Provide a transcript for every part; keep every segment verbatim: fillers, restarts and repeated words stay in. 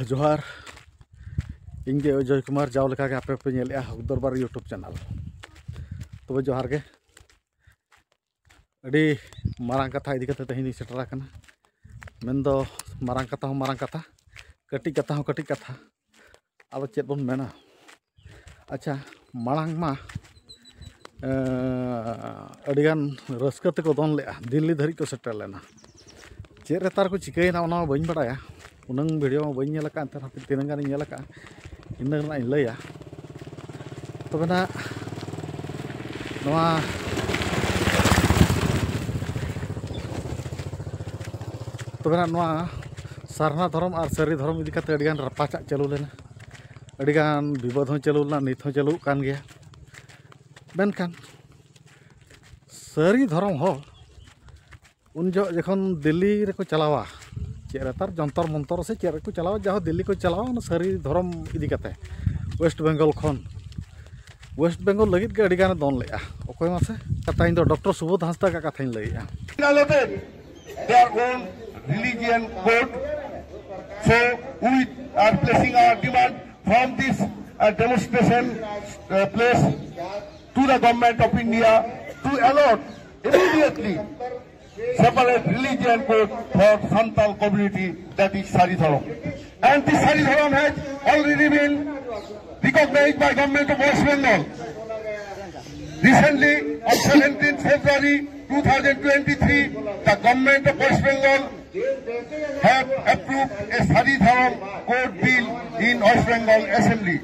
ᱡᱚᱦᱟᱨ᱾ ᱤᱧ ᱜᱮ ᱚᱡᱚᱭ ᱠᱩᱢᱟᱨ, ᱡᱟᱣ ᱞᱮᱠᱟᱜᱮ ᱟᱯᱮ ᱯᱮ ᱧᱮᱞᱮᱜᱼᱟ ᱦᱚᱠ ᱫᱚᱨᱵᱟᱨ YouTube ᱪᱮᱱᱮᱞ᱾ ᱛᱚᱵᱮ ᱡᱚᱦᱟᱨ ᱜᱮ᱾ ᱟᱹᱰᱤ ᱢᱟᱨᱟᱝ ᱠᱟᱛᱷᱟ ᱤᱫᱤ ᱠᱟᱛᱮ ᱛᱮᱦᱮᱧ ᱤᱧ ᱥᱮᱴᱮᱨ ᱟᱠᱟᱱᱟ᱾ ᱢᱮᱱᱫᱚ ᱢᱟᱨᱟᱝ ᱠᱟᱛᱷᱟ ᱦᱚᱸ ᱢᱟᱨᱟᱝ ᱠᱟᱛᱷᱟ, ᱠᱟᱹᱴᱤᱡ ᱠᱟᱛᱷᱟ ᱦᱚᱸ ᱠᱟᱹᱴᱤᱡ ᱠᱟᱛᱷᱟ᱾ ᱟᱫᱚ ᱪᱮᱫ ᱵᱚᱱ ᱢᱮᱱᱟ? ᱟᱪᱪᱷᱟ, ᱢᱟᱲᱟᱝ ᱢᱟ ᱮᱸ, ᱟᱹᱰᱤᱜᱟᱱ ᱨᱟᱹᱥᱠᱟᱹ ᱛᱮᱠᱚ ᱫᱚᱱ ᱞᱮᱜᱼᱟ, ᱫᱤᱞᱞᱤ ᱫᱷᱟᱹᱨᱤᱡ ᱠᱚ ᱥᱮᱴᱮᱨ ᱞᱮᱱᱟ᱾ ᱪᱮᱫ ᱨᱮ ᱛᱟᱨ ᱠᱚ ᱪᱤᱠᱟᱹᱭᱮᱱᱟ, ᱚᱱᱟ ᱢᱟ ᱵᱟᱹᱧ ᱵᱟᱲᱟᱭᱟ, ᱩᱱᱟᱹᱝ ᱵᱷᱤᱰᱤᱭᱳ ᱢᱟ ᱵᱟᱹᱧ ᱧᱮᱞ ᱟᱠᱟᱫᱼᱟ, ᱮᱱᱛᱮ ᱨᱮᱦᱚᱸ ᱛᱤᱱᱟᱹᱜ ᱜᱟᱱᱤᱧ ᱧᱮᱞ ᱟᱠᱟᱫᱼᱟ, ᱤᱱᱟᱹ ᱨᱮᱱᱟᱜ ᱤᱧ ᱞᱟᱹᱭᱟ᱾ ᱛᱚᱵᱮ ᱱᱟᱜ ᱱᱚᱣᱟ, ᱛᱚᱵᱮ ᱱᱟᱜ ᱱᱚᱣᱟ ᱥᱟᱨᱱᱟ ᱫᱷᱚᱨᱚᱢ ᱟᱨ ᱥᱟᱹᱨᱤ ᱫᱷᱚᱨᱚᱢ ᱤᱫᱤ ᱠᱟᱛᱮ ᱟᱹᱰᱤᱜᱟᱱ ᱨᱟᱯᱟᱪᱟᱜ ᱪᱟᱹᱞᱩ ᱞᱮᱱᱟ, ᱟᱹᱰᱤᱜᱟᱱ ᱵᱤᱵᱟᱹᱫ ᱦᱚᱸ ᱪᱟᱹᱞᱩ ᱞᱮᱱᱟ, ᱱᱤᱛ ᱦᱚᱸ ᱪᱟᱹᱞᱩᱜ ᱠᱟᱱ ᱜᱮᱭᱟ᱾ ᱢᱮᱱᱠᱷᱟᱱ ᱥᱟᱹᱨᱤ ᱫᱷᱚᱨᱚᱢ ᱦᱚᱲ ᱩᱱ ᱡᱚᱦᱚᱜ ᱡᱚᱠᱷᱚᱱ ᱫᱤᱞᱞᱤ ᱨᱮᱠᱚ ᱪᱟᱞᱟᱣᱟ, ᱪᱮᱫ ᱨᱮ ᱛᱟᱨ ᱡᱚᱱᱛᱚᱨ ᱢᱚᱱᱛᱚᱨ ᱥᱮ ᱪᱮᱫ ᱨᱮᱠᱚ ᱪᱟᱞᱟᱣᱟ, ᱡᱟᱦᱳ ᱫᱤᱞᱞᱤ ᱠᱚ ᱪᱟᱞᱟᱣᱟ ᱚᱱᱟ ᱥᱟᱹᱨᱤ ᱫᱷᱚᱨᱚᱢ ᱤᱫᱤ ᱠᱟᱛᱮ, ᱳᱭᱮᱥᱴ ᱵᱮᱝᱜᱚᱞ ᱠᱷᱚᱱ, ᱳᱭᱮᱥᱴ ᱵᱮᱝᱜᱚᱞ ᱞᱟᱹᱜᱤᱫ ᱜᱮ ᱟᱹᱰᱤ ᱜᱟᱱᱮ ᱫᱚᱱ ᱞᱮᱜᱼᱟ᱾ ᱚᱠᱚᱭ ᱢᱟᱥᱮ? ᱠᱟᱛᱷᱟ ᱤᱧ ᱫᱚ ᱰᱚᱠᱴᱚᱨ ᱥᱩᱵᱳᱫᱷ ᱦᱟᱸᱥᱫᱟ ᱟᱜ ᱠᱟᱛᱷᱟᱧ ᱞᱟᱹᱭᱮᱜᱼᱟ᱾ Violated their own religion code. So we are placing our demand from this uh, demonstration uh, place to the Government of India to allot immediately separate religion code for Santal community, that is Sari Dhorom. And this Sari Dhorom has already been recognized by Government of West Bengal. Recently, on seventeenth February two thousand twenty-three, the Government of West Bengal have approved a Sari Dhorom code bill in West Bengal Assembly.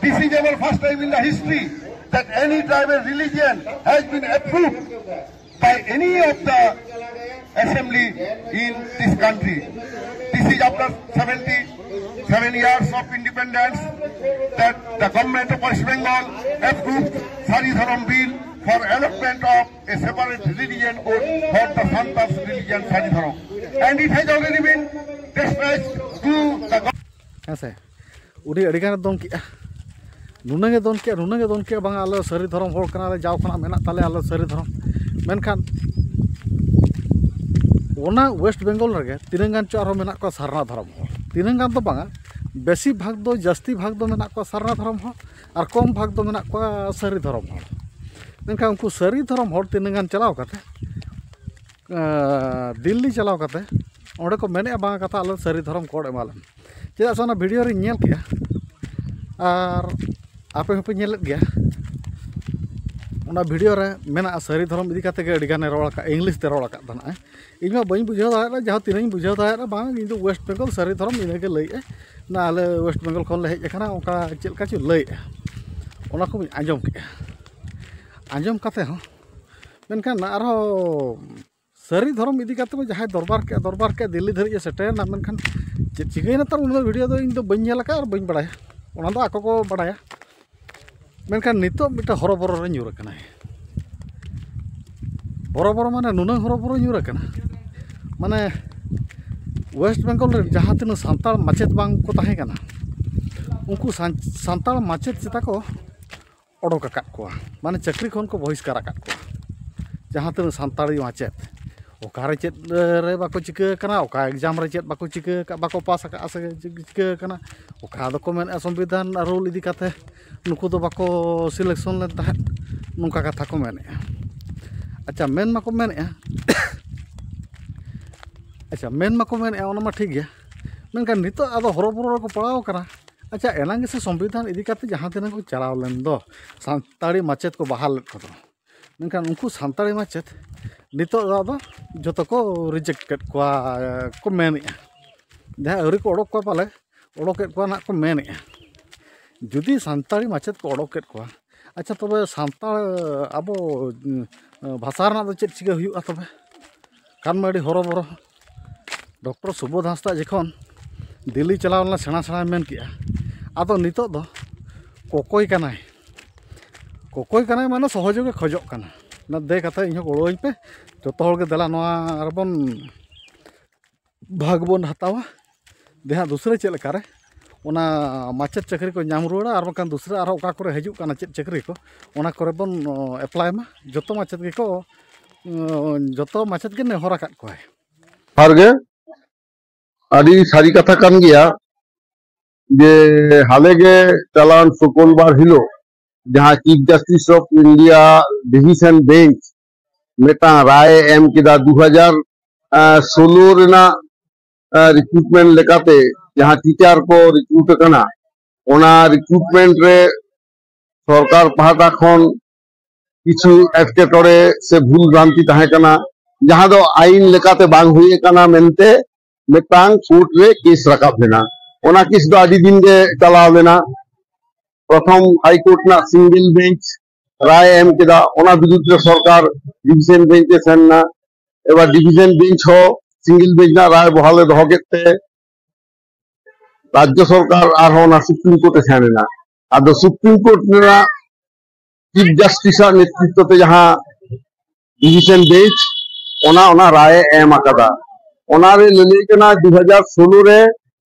This is our first time in the history that any tribal religion has been approved by any of the assembly in this country. This is after seventy-seven years of independence that the Government of West Bengal approved Sari Dhorom bill for allotment of a separate religion code for the Santal religion Sari Dhorom. And it has already been dispatched to the government. ᱦᱮᱸ ᱥᱮ, ᱩᱱᱤ ᱟᱹᱰᱤ ᱜᱟᱱᱮ ᱫᱚᱱ ᱠᱮᱜᱼᱟ, ᱱᱩᱱᱟᱹᱝ ᱮ ᱫᱚᱱ ᱠᱮᱜᱼᱟ, ᱱᱩᱱᱟᱹᱝ ᱮ ᱫᱚᱱ ᱠᱮᱜᱼᱟ, ᱵᱟᱝᱟ ᱟᱞᱮ ᱥᱟᱹᱨᱤ ᱫᱷᱚᱨᱚᱢ ᱦᱚᱲ ᱠᱟᱱᱟᱞᱮ, ᱡᱟᱣ ᱠᱷᱚᱱᱟᱜ ᱢᱮᱱᱟᱜ ᱛᱟᱞᱮᱭᱟ ᱟᱞᱮ ᱥᱟᱹᱨᱤ ᱫᱷᱚᱨᱚᱢ᱾ ᱢᱮᱱᱠᱷᱟᱱ ᱚᱱᱟ ᱳᱭᱮᱥᱴ ᱵᱮᱝᱜᱚᱞ ᱨᱮᱜᱮ ᱛᱤᱱᱟᱹᱝ ᱜᱟᱱ ᱪᱚ ᱟᱨᱦᱚᱸ ᱢᱮᱱᱟᱜ ᱠᱚᱣᱟ ᱥᱟᱨᱱᱟ ᱫᱷᱚᱨᱚᱢ ᱦᱚᱲ᱾ ᱛᱤᱱᱟᱹᱝ ᱜᱟᱱ ᱫᱚ ᱵᱟᱝᱟ, ᱵᱮᱥᱤ ᱵᱷᱟᱜᱽ ᱫᱚ, ᱡᱟᱹᱥᱛᱤ ᱵᱷᱟᱜᱽ ᱫᱚ ᱢᱮᱱᱟᱜ ᱠᱚᱣᱟ ᱥᱟᱨᱱᱟ ᱫᱷᱚᱨᱚᱢ ᱦᱚᱲ, ᱟᱨ ᱠᱚᱢ ᱵᱷᱟᱜᱽ ᱫᱚ ᱢᱮᱱᱟᱜ ᱠᱚᱣᱟ ᱥᱟᱹᱨᱤ ᱫᱷᱚᱨᱚᱢ ᱦᱚᱲ᱾ ᱢᱮᱱᱠᱷᱟᱱ ᱩᱱᱠᱩ ᱥᱟᱹᱨᱤ ᱫᱷᱚᱨᱚᱢ ᱦᱚᱲ ᱛᱤᱱᱟᱹᱝ ᱜᱟᱱ ᱪᱟᱞᱟᱣ ᱠᱟᱛᱮ, ᱟᱸ, ᱫᱤᱞᱞᱤ ᱪᱟᱞᱟᱣ ᱠᱟᱛᱮ ᱚᱸᱰᱮ ᱠᱚ ᱢᱮᱱᱮᱫᱼᱟ, "ᱵᱟᱝ ᱠᱟᱛᱷᱟ, ᱟᱞᱮ ᱥᱟᱹᱨᱤ ᱫᱷᱚᱨᱚᱢ ᱠᱳᱰ ᱮᱢᱟ ᱞᱮᱢ᱾" ᱪᱮᱫᱟᱜ ᱥᱮ ᱚᱱᱟ ᱵᱷᱤᱰᱤᱭᱳ ᱨᱤᱧ ᱧᱮᱞ ᱠᱮᱜᱼᱟ, ᱟᱨ ᱟᱯᱮ ᱦᱚᱸᱯᱮ ᱧᱮᱞᱮᱫ ᱜᱮᱭᱟ, ᱚᱱᱟ ᱵᱷᱤᱰᱤᱭᱳ ᱨᱮ ᱢᱮᱱᱟᱜᱼᱟ, ᱥᱟᱹᱨᱤ ᱫᱷᱚᱨᱚᱢ ᱤᱫᱤ ᱠᱟᱛᱮ ᱜᱮ ᱟᱹᱰᱤ ᱜᱟᱱᱮ ᱨᱚᱲ ᱟᱠᱟᱫᱼᱟ, ᱤᱝᱞᱤᱥ ᱛᱮ ᱨᱚᱲ ᱟᱠᱟᱫ ᱛᱟᱦᱮᱱᱟᱭ᱾ ᱤᱧ ᱢᱟ ᱵᱟᱹᱧ ᱵᱩᱡᱷᱟᱹᱣ ᱫᱟᱲᱮᱭᱟᱜᱼᱟ, ᱡᱟᱦᱟᱸ ᱛᱤᱱᱟᱹᱜ ᱤᱧ ᱵᱩᱡᱷᱟᱹᱣ ᱫᱟᱲᱮᱭᱟᱜᱼᱟ, ᱵᱟᱝ, ᱤᱧ ᱫᱚ ᱳᱭᱮᱥᱴ ᱵᱮᱝᱜᱚᱞ ᱥᱟᱹᱨᱤ ᱫᱷᱚᱨᱚᱢ ᱤᱱᱟᱹᱜᱮ ᱞᱟᱹᱭᱮᱫᱼᱟ, ᱱᱟ ᱟᱞᱮ ᱳᱭᱮᱥᱴ ᱵᱮᱝᱜᱚᱞ ᱠᱷᱚᱱ ᱞᱮ ᱦᱮᱡ ᱟᱠᱟᱱᱟ, ᱚᱱᱠᱟ ᱪᱮᱫ ᱞᱮᱠᱟ ᱪᱚ ᱞᱟᱹᱭᱮᱫᱼᱟ, ᱚᱱᱟ ᱠᱚᱧ ᱟᱸᱡᱚᱢ ᱠᱮᱫᱼᱟ᱾ ᱟᱸᱡᱚᱢ ᱠᱟᱛᱮ ᱦᱚᱸ, ᱢᱮᱱᱠᱷᱟᱱ ᱟᱨᱦᱚᱸ ᱥᱟᱹᱨᱤ ᱫᱷᱚᱨᱚᱢ ᱤᱫᱤ ᱠᱟᱛᱮ ᱢᱟ ᱡᱟᱦᱟᱸᱭ ᱫᱚᱨᱵᱟᱨ ᱠᱮᱫ, ᱫᱚᱨᱵᱟᱨ ᱠᱮᱫ, ᱫᱤᱞᱞᱤ ᱫᱷᱟᱹᱨᱤᱡ ᱮ ᱥᱮᱴᱮᱨᱮᱱᱟ, ᱢᱮᱱᱠᱷᱟᱱ ᱪᱮᱫ ᱪᱤᱠᱟᱹᱭᱮᱱᱟ ᱛᱟᱨ ᱩᱱᱟᱹᱜ ᱵᱷᱤᱰᱤᱭᱳ ᱫᱚ ᱤᱧ ᱫᱚ ᱵᱟᱹᱧ ᱧᱮᱞ ᱟᱠᱟᱫᱼᱟ ᱟᱨ ᱵᱟᱹᱧ ᱵᱟᱲᱟᱭᱟ, ᱚᱱᱟ ᱫᱚ ᱟᱠᱚ ᱠᱚ ᱵᱟᱲᱟᱭᱟ᱾ ᱢᱮᱱᱠᱷᱟᱱ ᱱᱤᱛᱚᱜ ᱢᱤᱫᱴᱟᱝ ᱦᱚᱨᱚᱵᱚᱨᱚ ᱨᱮ ᱧᱩᱨ ᱟᱠᱟᱱᱟᱭ᱾ ᱦᱚᱨᱚᱵᱚᱨᱚ ᱢᱟᱱᱮ ᱱᱩᱱᱟᱹᱝ ᱦᱚᱨᱚᱵᱚᱨᱚ ᱧᱩᱨ ᱟᱠᱟᱱᱟ, ᱢᱟᱱᱮ ᱳᱭᱮᱥᱴ ᱵᱮᱝᱜᱚᱞ ᱨᱮ ᱡᱟᱦᱟᱸ ᱛᱤᱱᱟᱹᱜ ᱥᱟᱱᱛᱟᱲ ᱢᱟᱪᱮᱫ ᱵᱟᱝ ᱠᱚ ᱛᱟᱦᱮᱸ ᱠᱟᱱᱟ, ᱩᱱᱠᱩ ᱥᱟᱱ-, ᱥᱟᱱᱛᱟᱲ ᱢᱟᱪᱮᱫ ᱪᱮᱛᱟ ᱠᱚ ᱚᱰᱚᱠ ᱟᱠᱟᱫ ᱠᱚᱣᱟ, ᱢᱟᱱᱮ ᱪᱟᱹᱠᱨᱤ ᱠᱷᱚᱱ ᱠᱚ ᱵᱚᱦᱤᱥᱠᱟᱨ ᱟᱠᱟᱫ ᱠᱚᱣᱟ᱾ ᱡᱟᱦᱟᱸ ᱛᱤᱱᱟᱹᱜ ᱥᱟᱱᱛᱟᱲᱤ ᱢᱟᱪᱮᱫ, ᱚᱠᱟᱨᱮ ᱪᱮᱫ ᱨᱮ ᱵᱟᱠᱚ ᱪᱤᱠᱟᱹ ᱟᱠᱟᱱᱟ, ᱚᱠᱟ ᱮᱠᱡᱟᱢ ᱨᱮ ᱪᱮᱫ ᱵᱟᱠᱚ ᱪᱤᱠᱟᱹ ᱟᱠᱟᱫ, ᱵᱟᱠᱚ ᱯᱟᱥ ᱟᱠᱟᱫᱼᱟ ᱥᱮ ᱪᱤᱠᱟᱹ ᱟᱠᱟᱱᱟ, ᱚᱠᱟ ᱫᱚᱠᱚ ᱢᱮᱱᱮᱫᱼᱟ ᱥᱚᱝᱵᱤᱫᱷᱟᱱ ᱨᱩᱞ ᱤᱫᱤ ᱠᱟᱛᱮ ᱱᱩᱠᱩ ᱫᱚ ᱵᱟᱠᱚ ᱥᱤᱞᱮᱠᱥᱚᱱ ᱞᱮᱱ ᱛᱟᱦᱮᱸᱫ, ᱱᱚᱝᱠᱟ ᱠᱟᱛᱷᱟ ᱠᱚ ᱢᱮᱱᱮᱫᱼᱟ᱾ ᱟᱪᱪᱷᱟ, ᱢᱮᱱ ᱢᱟᱠᱚ ᱢᱮᱱᱮᱫᱼᱟ, ᱟᱪᱪᱷᱟ, ᱢᱮᱱ ᱢᱟᱠᱚ ᱢᱮᱱᱮᱫᱼᱟ, ᱚᱱᱟ ᱢᱟ ᱴᱷᱤᱠ ᱜᱮᱭᱟ, ᱢᱮᱱᱠᱷᱟᱱ ᱱᱤᱛᱚᱜ ᱟᱫᱚ ᱦᱚᱨᱚᱵᱚᱨᱚ ᱨᱮᱠᱚ ᱯᱟᱲᱟᱣ ᱟᱠᱟᱱᱟ᱾ ᱟᱪᱪᱷᱟ, ᱮᱱᱟᱝ ᱜᱮᱥᱮ ᱥᱚᱝᱵᱤᱫᱷᱟᱱ ᱤᱫᱤ ᱠᱟᱛᱮ ᱡᱟᱦᱟᱸ ᱛᱤᱱᱟᱹᱜ ᱠᱚ ᱪᱟᱞᱟᱣ ᱞᱮᱱ ᱫᱚ, ᱥᱟᱱᱛᱟᱲᱤ ᱢᱟᱪᱮᱫ ᱠᱚ ᱵᱟᱦᱟᱞ ᱞᱮᱫ ᱠᱚᱫᱚ, ᱢᱮᱱᱠᱷᱟᱱ ᱩᱱᱠᱩ ᱥᱟᱱᱛᱟᱲᱤ ᱢᱟᱪᱮᱫ ᱱᱤᱛᱚᱜ ᱫᱚ ᱟᱫᱚ ᱡᱚᱛᱚ ᱠᱚ ᱨᱤᱡᱮᱠᱴ ᱠᱮᱫ ᱠᱚᱣᱟ ᱠᱚ ᱢᱮᱱᱮᱫᱼᱟ᱾ ᱡᱟᱦᱟᱸᱭ ᱟᱹᱣᱨᱤ ᱠᱚ ᱚᱰᱚᱠ ᱠᱚᱣᱟ ᱯᱟᱞᱮ, ᱚᱰᱚᱠᱮᱫ ᱠᱚᱣᱟ ᱱᱟᱜ ᱠᱚ ᱢᱮᱱᱮᱫᱼᱟ᱾ ᱡᱩᱫᱤ ᱥᱟᱱᱛᱟᱲᱤ ᱢᱟᱪᱮᱫ ᱠᱚ ᱚᱰᱚᱠ ᱠᱮᱫ ᱠᱚᱣᱟ, ᱟᱪᱪᱷᱟ, ᱛᱚᱵᱮ ᱥᱟᱱᱛᱟᱲ ᱟᱵᱚ, ᱩᱸ, ᱵᱷᱟᱥᱟ ᱨᱮᱱᱟᱜ ᱫᱚ ᱪᱮᱫ ᱪᱤᱠᱟᱹ ᱦᱩᱭᱩᱜᱼᱟ ᱛᱚᱵᱮ? ᱠᱷᱟᱱ ᱢᱟ ᱟᱹᱰᱤ ᱦᱚᱨᱚᱵᱚᱨᱚ᱾ ᱰᱚᱠᱴᱚᱨ ᱥᱩᱵᱳᱫᱷ ᱦᱟᱸᱥᱫᱟ ᱡᱚᱠᱷᱚᱱ ᱫᱤᱞᱞᱤ ᱪᱟᱞᱟᱣ ᱞᱮᱱᱟ, ᱥᱮᱬᱟ ᱥᱮᱬᱟᱭ ᱢᱮᱱ ᱠᱮᱜᱼᱟ, ᱟᱫᱚ ᱱᱤᱛᱚᱜ ᱫᱚ ᱠᱚᱠᱚᱭ ᱠᱟᱱᱟᱭ, ᱠᱚᱠᱚᱭ ᱠᱟᱱᱟᱭ ᱢᱟᱱᱮ ᱥᱚᱦᱚᱡᱳᱜᱮ ᱠᱷᱚᱡᱚᱜ ᱠᱟᱱᱟ, ᱚᱱᱟ ᱫᱮ ᱠᱟᱛᱷᱟ ᱤᱧ ᱦᱚᱸ ᱜᱚᱲᱚᱣᱟᱹᱧ ᱯᱮ, ᱡᱚᱛᱚ ᱦᱚᱲ ᱜᱮ ᱫᱮᱞᱟ ᱱᱚᱣᱟ ᱨᱮᱵᱚᱱ ᱵᱷᱟᱜᱽ ᱵᱚᱱ ᱦᱟᱛᱟᱣᱟ᱾ ᱫᱮ ᱦᱟᱸᱜ ᱫᱩᱥᱨᱟᱹ ᱪᱮᱫ ᱞᱮᱠᱟᱨᱮ ᱚᱱᱟ ᱢᱟᱪᱮᱫ ᱪᱟᱹᱠᱨᱤ ᱠᱚ ᱧᱟᱢ ᱨᱩᱣᱟᱹᱲᱟ, ᱟᱨ ᱵᱟᱝᱠᱷᱟᱱ ᱫᱩᱥᱨᱟᱹ ᱟᱨᱦᱚᱸ ᱚᱠᱟ ᱠᱚᱨᱮ ᱦᱤᱡᱩᱜ ᱠᱟᱱᱟ ᱪᱮᱫ ᱪᱟᱹᱠᱨᱤ ᱠᱚ, ᱚᱱᱟ ᱠᱚᱨᱮ ᱵᱚᱱ, ᱚ, ᱮᱯᱞᱟᱭ ᱢᱟ᱾ ᱡᱚᱛᱚ ᱢᱟᱪᱮᱫ ᱜᱮᱠᱚ, ᱚ, ᱡᱚᱛᱚ ᱢᱟᱪᱮᱫ ᱜᱮ ᱱᱮᱦᱚᱨ ᱟᱠᱟᱫ ᱠᱚᱣᱟᱭ᱾ ᱡᱚᱦᱟᱨ ᱜᱮ᱾ ᱟᱹᱰᱤ ᱥᱟᱹᱨᱤ ᱠᱟᱛᱷᱟ ᱠᱟᱱ ᱜᱮᱭᱟ ᱡᱮ ᱦᱟᱞᱮ ᱜᱮ ᱪᱟᱞᱟᱣᱮᱱ ᱥᱩᱠᱩᱞᱵᱟᱨ ᱦᱤᱞᱳᱜ ᱡᱟᱦᱟᱸ Chief Justice of India Division Bench ᱢᱤᱫᱴᱟᱝ ᱨᱟᱭ ᱮ ᱮᱢ ᱠᱮᱫᱟ, ᱫᱩ ᱦᱟᱡᱟᱨ ᱥᱳᱞᱳ ᱨᱮᱱᱟᱜ ᱨᱤᱠᱨᱩᱴᱢᱮᱱᱴ ᱞᱮᱠᱟᱛᱮ ᱡᱟᱦᱟᱸ ᱴᱤᱪᱟᱨ ᱠᱚ ᱨᱤᱠᱨᱩᱴ ᱟᱠᱟᱱᱟ, ᱚᱱᱟ ᱨᱤᱠᱨᱩᱴᱢᱮᱱᱴ ᱨᱮ ᱥᱚᱨᱠᱟᱨ ᱯᱟᱦᱴᱟ ᱠᱷᱚᱱ ᱠᱤᱪᱷᱩ ᱮᱴᱠᱮᱴᱚᱬᱮ ᱥᱮ ᱵᱷᱩᱞ ᱵᱷᱨᱟᱱᱛᱤ ᱛᱟᱦᱮᱸ ᱠᱟᱱᱟ, ᱡᱟᱦᱟᱸ ᱫᱚ ᱟᱭᱤᱱ ᱞᱮᱠᱟᱛᱮ ᱵᱟᱝ ᱦᱩᱭ ᱟᱠᱟᱱᱟ ᱢᱮᱱᱛᱮ ᱢᱤᱫᱴᱟᱝ ᱠᱳᱨᱴ ᱨᱮ ᱠᱮᱥ ᱨᱟᱠᱟᱵ ᱞᱮᱱᱟ᱾ ᱚᱱᱟ ᱠᱮᱥ ᱫᱚ ᱟᱹᱰᱤ ᱫᱤᱱ ᱜᱮ ᱪᱟᱞᱟᱣ ᱞᱮᱱᱟ᱾ ᱯᱨᱚᱛᱷᱚᱢ ᱦᱟᱭ ᱠᱳᱨᱴ ᱨᱮᱱᱟᱜ ᱥᱤᱝᱜᱮᱞ ᱵᱮᱧᱪ ᱨᱟᱭ ᱮᱢ ᱠᱮᱫᱟ, ᱚᱱᱟ ᱵᱤᱨᱩᱫᱽ ᱨᱮ ᱥᱚᱨᱠᱟᱨ ᱰᱤᱵᱷᱤᱡᱚᱱ ᱵᱮᱧᱪ ᱮ ᱥᱮᱱ ᱮᱱᱟ᱾ ᱮᱵᱟᱨ ᱰᱤᱵᱷᱤᱡᱚᱱ ᱵᱮᱧᱪ ᱦᱚᱸ ᱥᱤᱝᱜᱮᱞ ᱵᱮᱧᱪ ᱨᱮᱱᱟᱜ ᱨᱟᱭ ᱵᱚᱦᱟᱞ ᱮ ᱫᱚᱦᱚ ᱠᱮᱫ ᱛᱮ ᱨᱟᱡᱽᱡᱚ ᱥᱚᱨᱠᱟᱨ ᱟᱨᱦᱚᱸ ᱚᱱᱟ ᱥᱩᱯᱨᱤᱢ ᱠᱳᱨᱴ ᱮ ᱥᱮᱱ ᱮᱱᱟ᱾ ᱟᱫᱚ ᱥᱩᱯᱨᱤᱢ ᱠᱳᱨᱴ ᱨᱮᱱᱟᱜ ᱪᱤᱯ ᱡᱟᱥᱴᱤᱥ ᱟᱜ ᱱᱮᱛᱨᱤᱛᱵ ᱛᱮ ᱡᱟᱦᱟᱸ ᱰᱤᱵᱷᱤᱡᱚᱱ ᱵᱮᱧᱪ ᱚᱱᱟ ᱚᱱᱟ ᱨᱟᱭ ᱮ ᱮᱢ ᱟᱠᱟᱫᱟ, ᱚᱱᱟᱨᱮ ᱞᱟᱹᱞᱟᱹᱭ ᱠᱟᱱᱟ ᱫᱩ ᱦᱟᱡᱟᱨ ᱥᱳᱞᱳ ᱨᱮ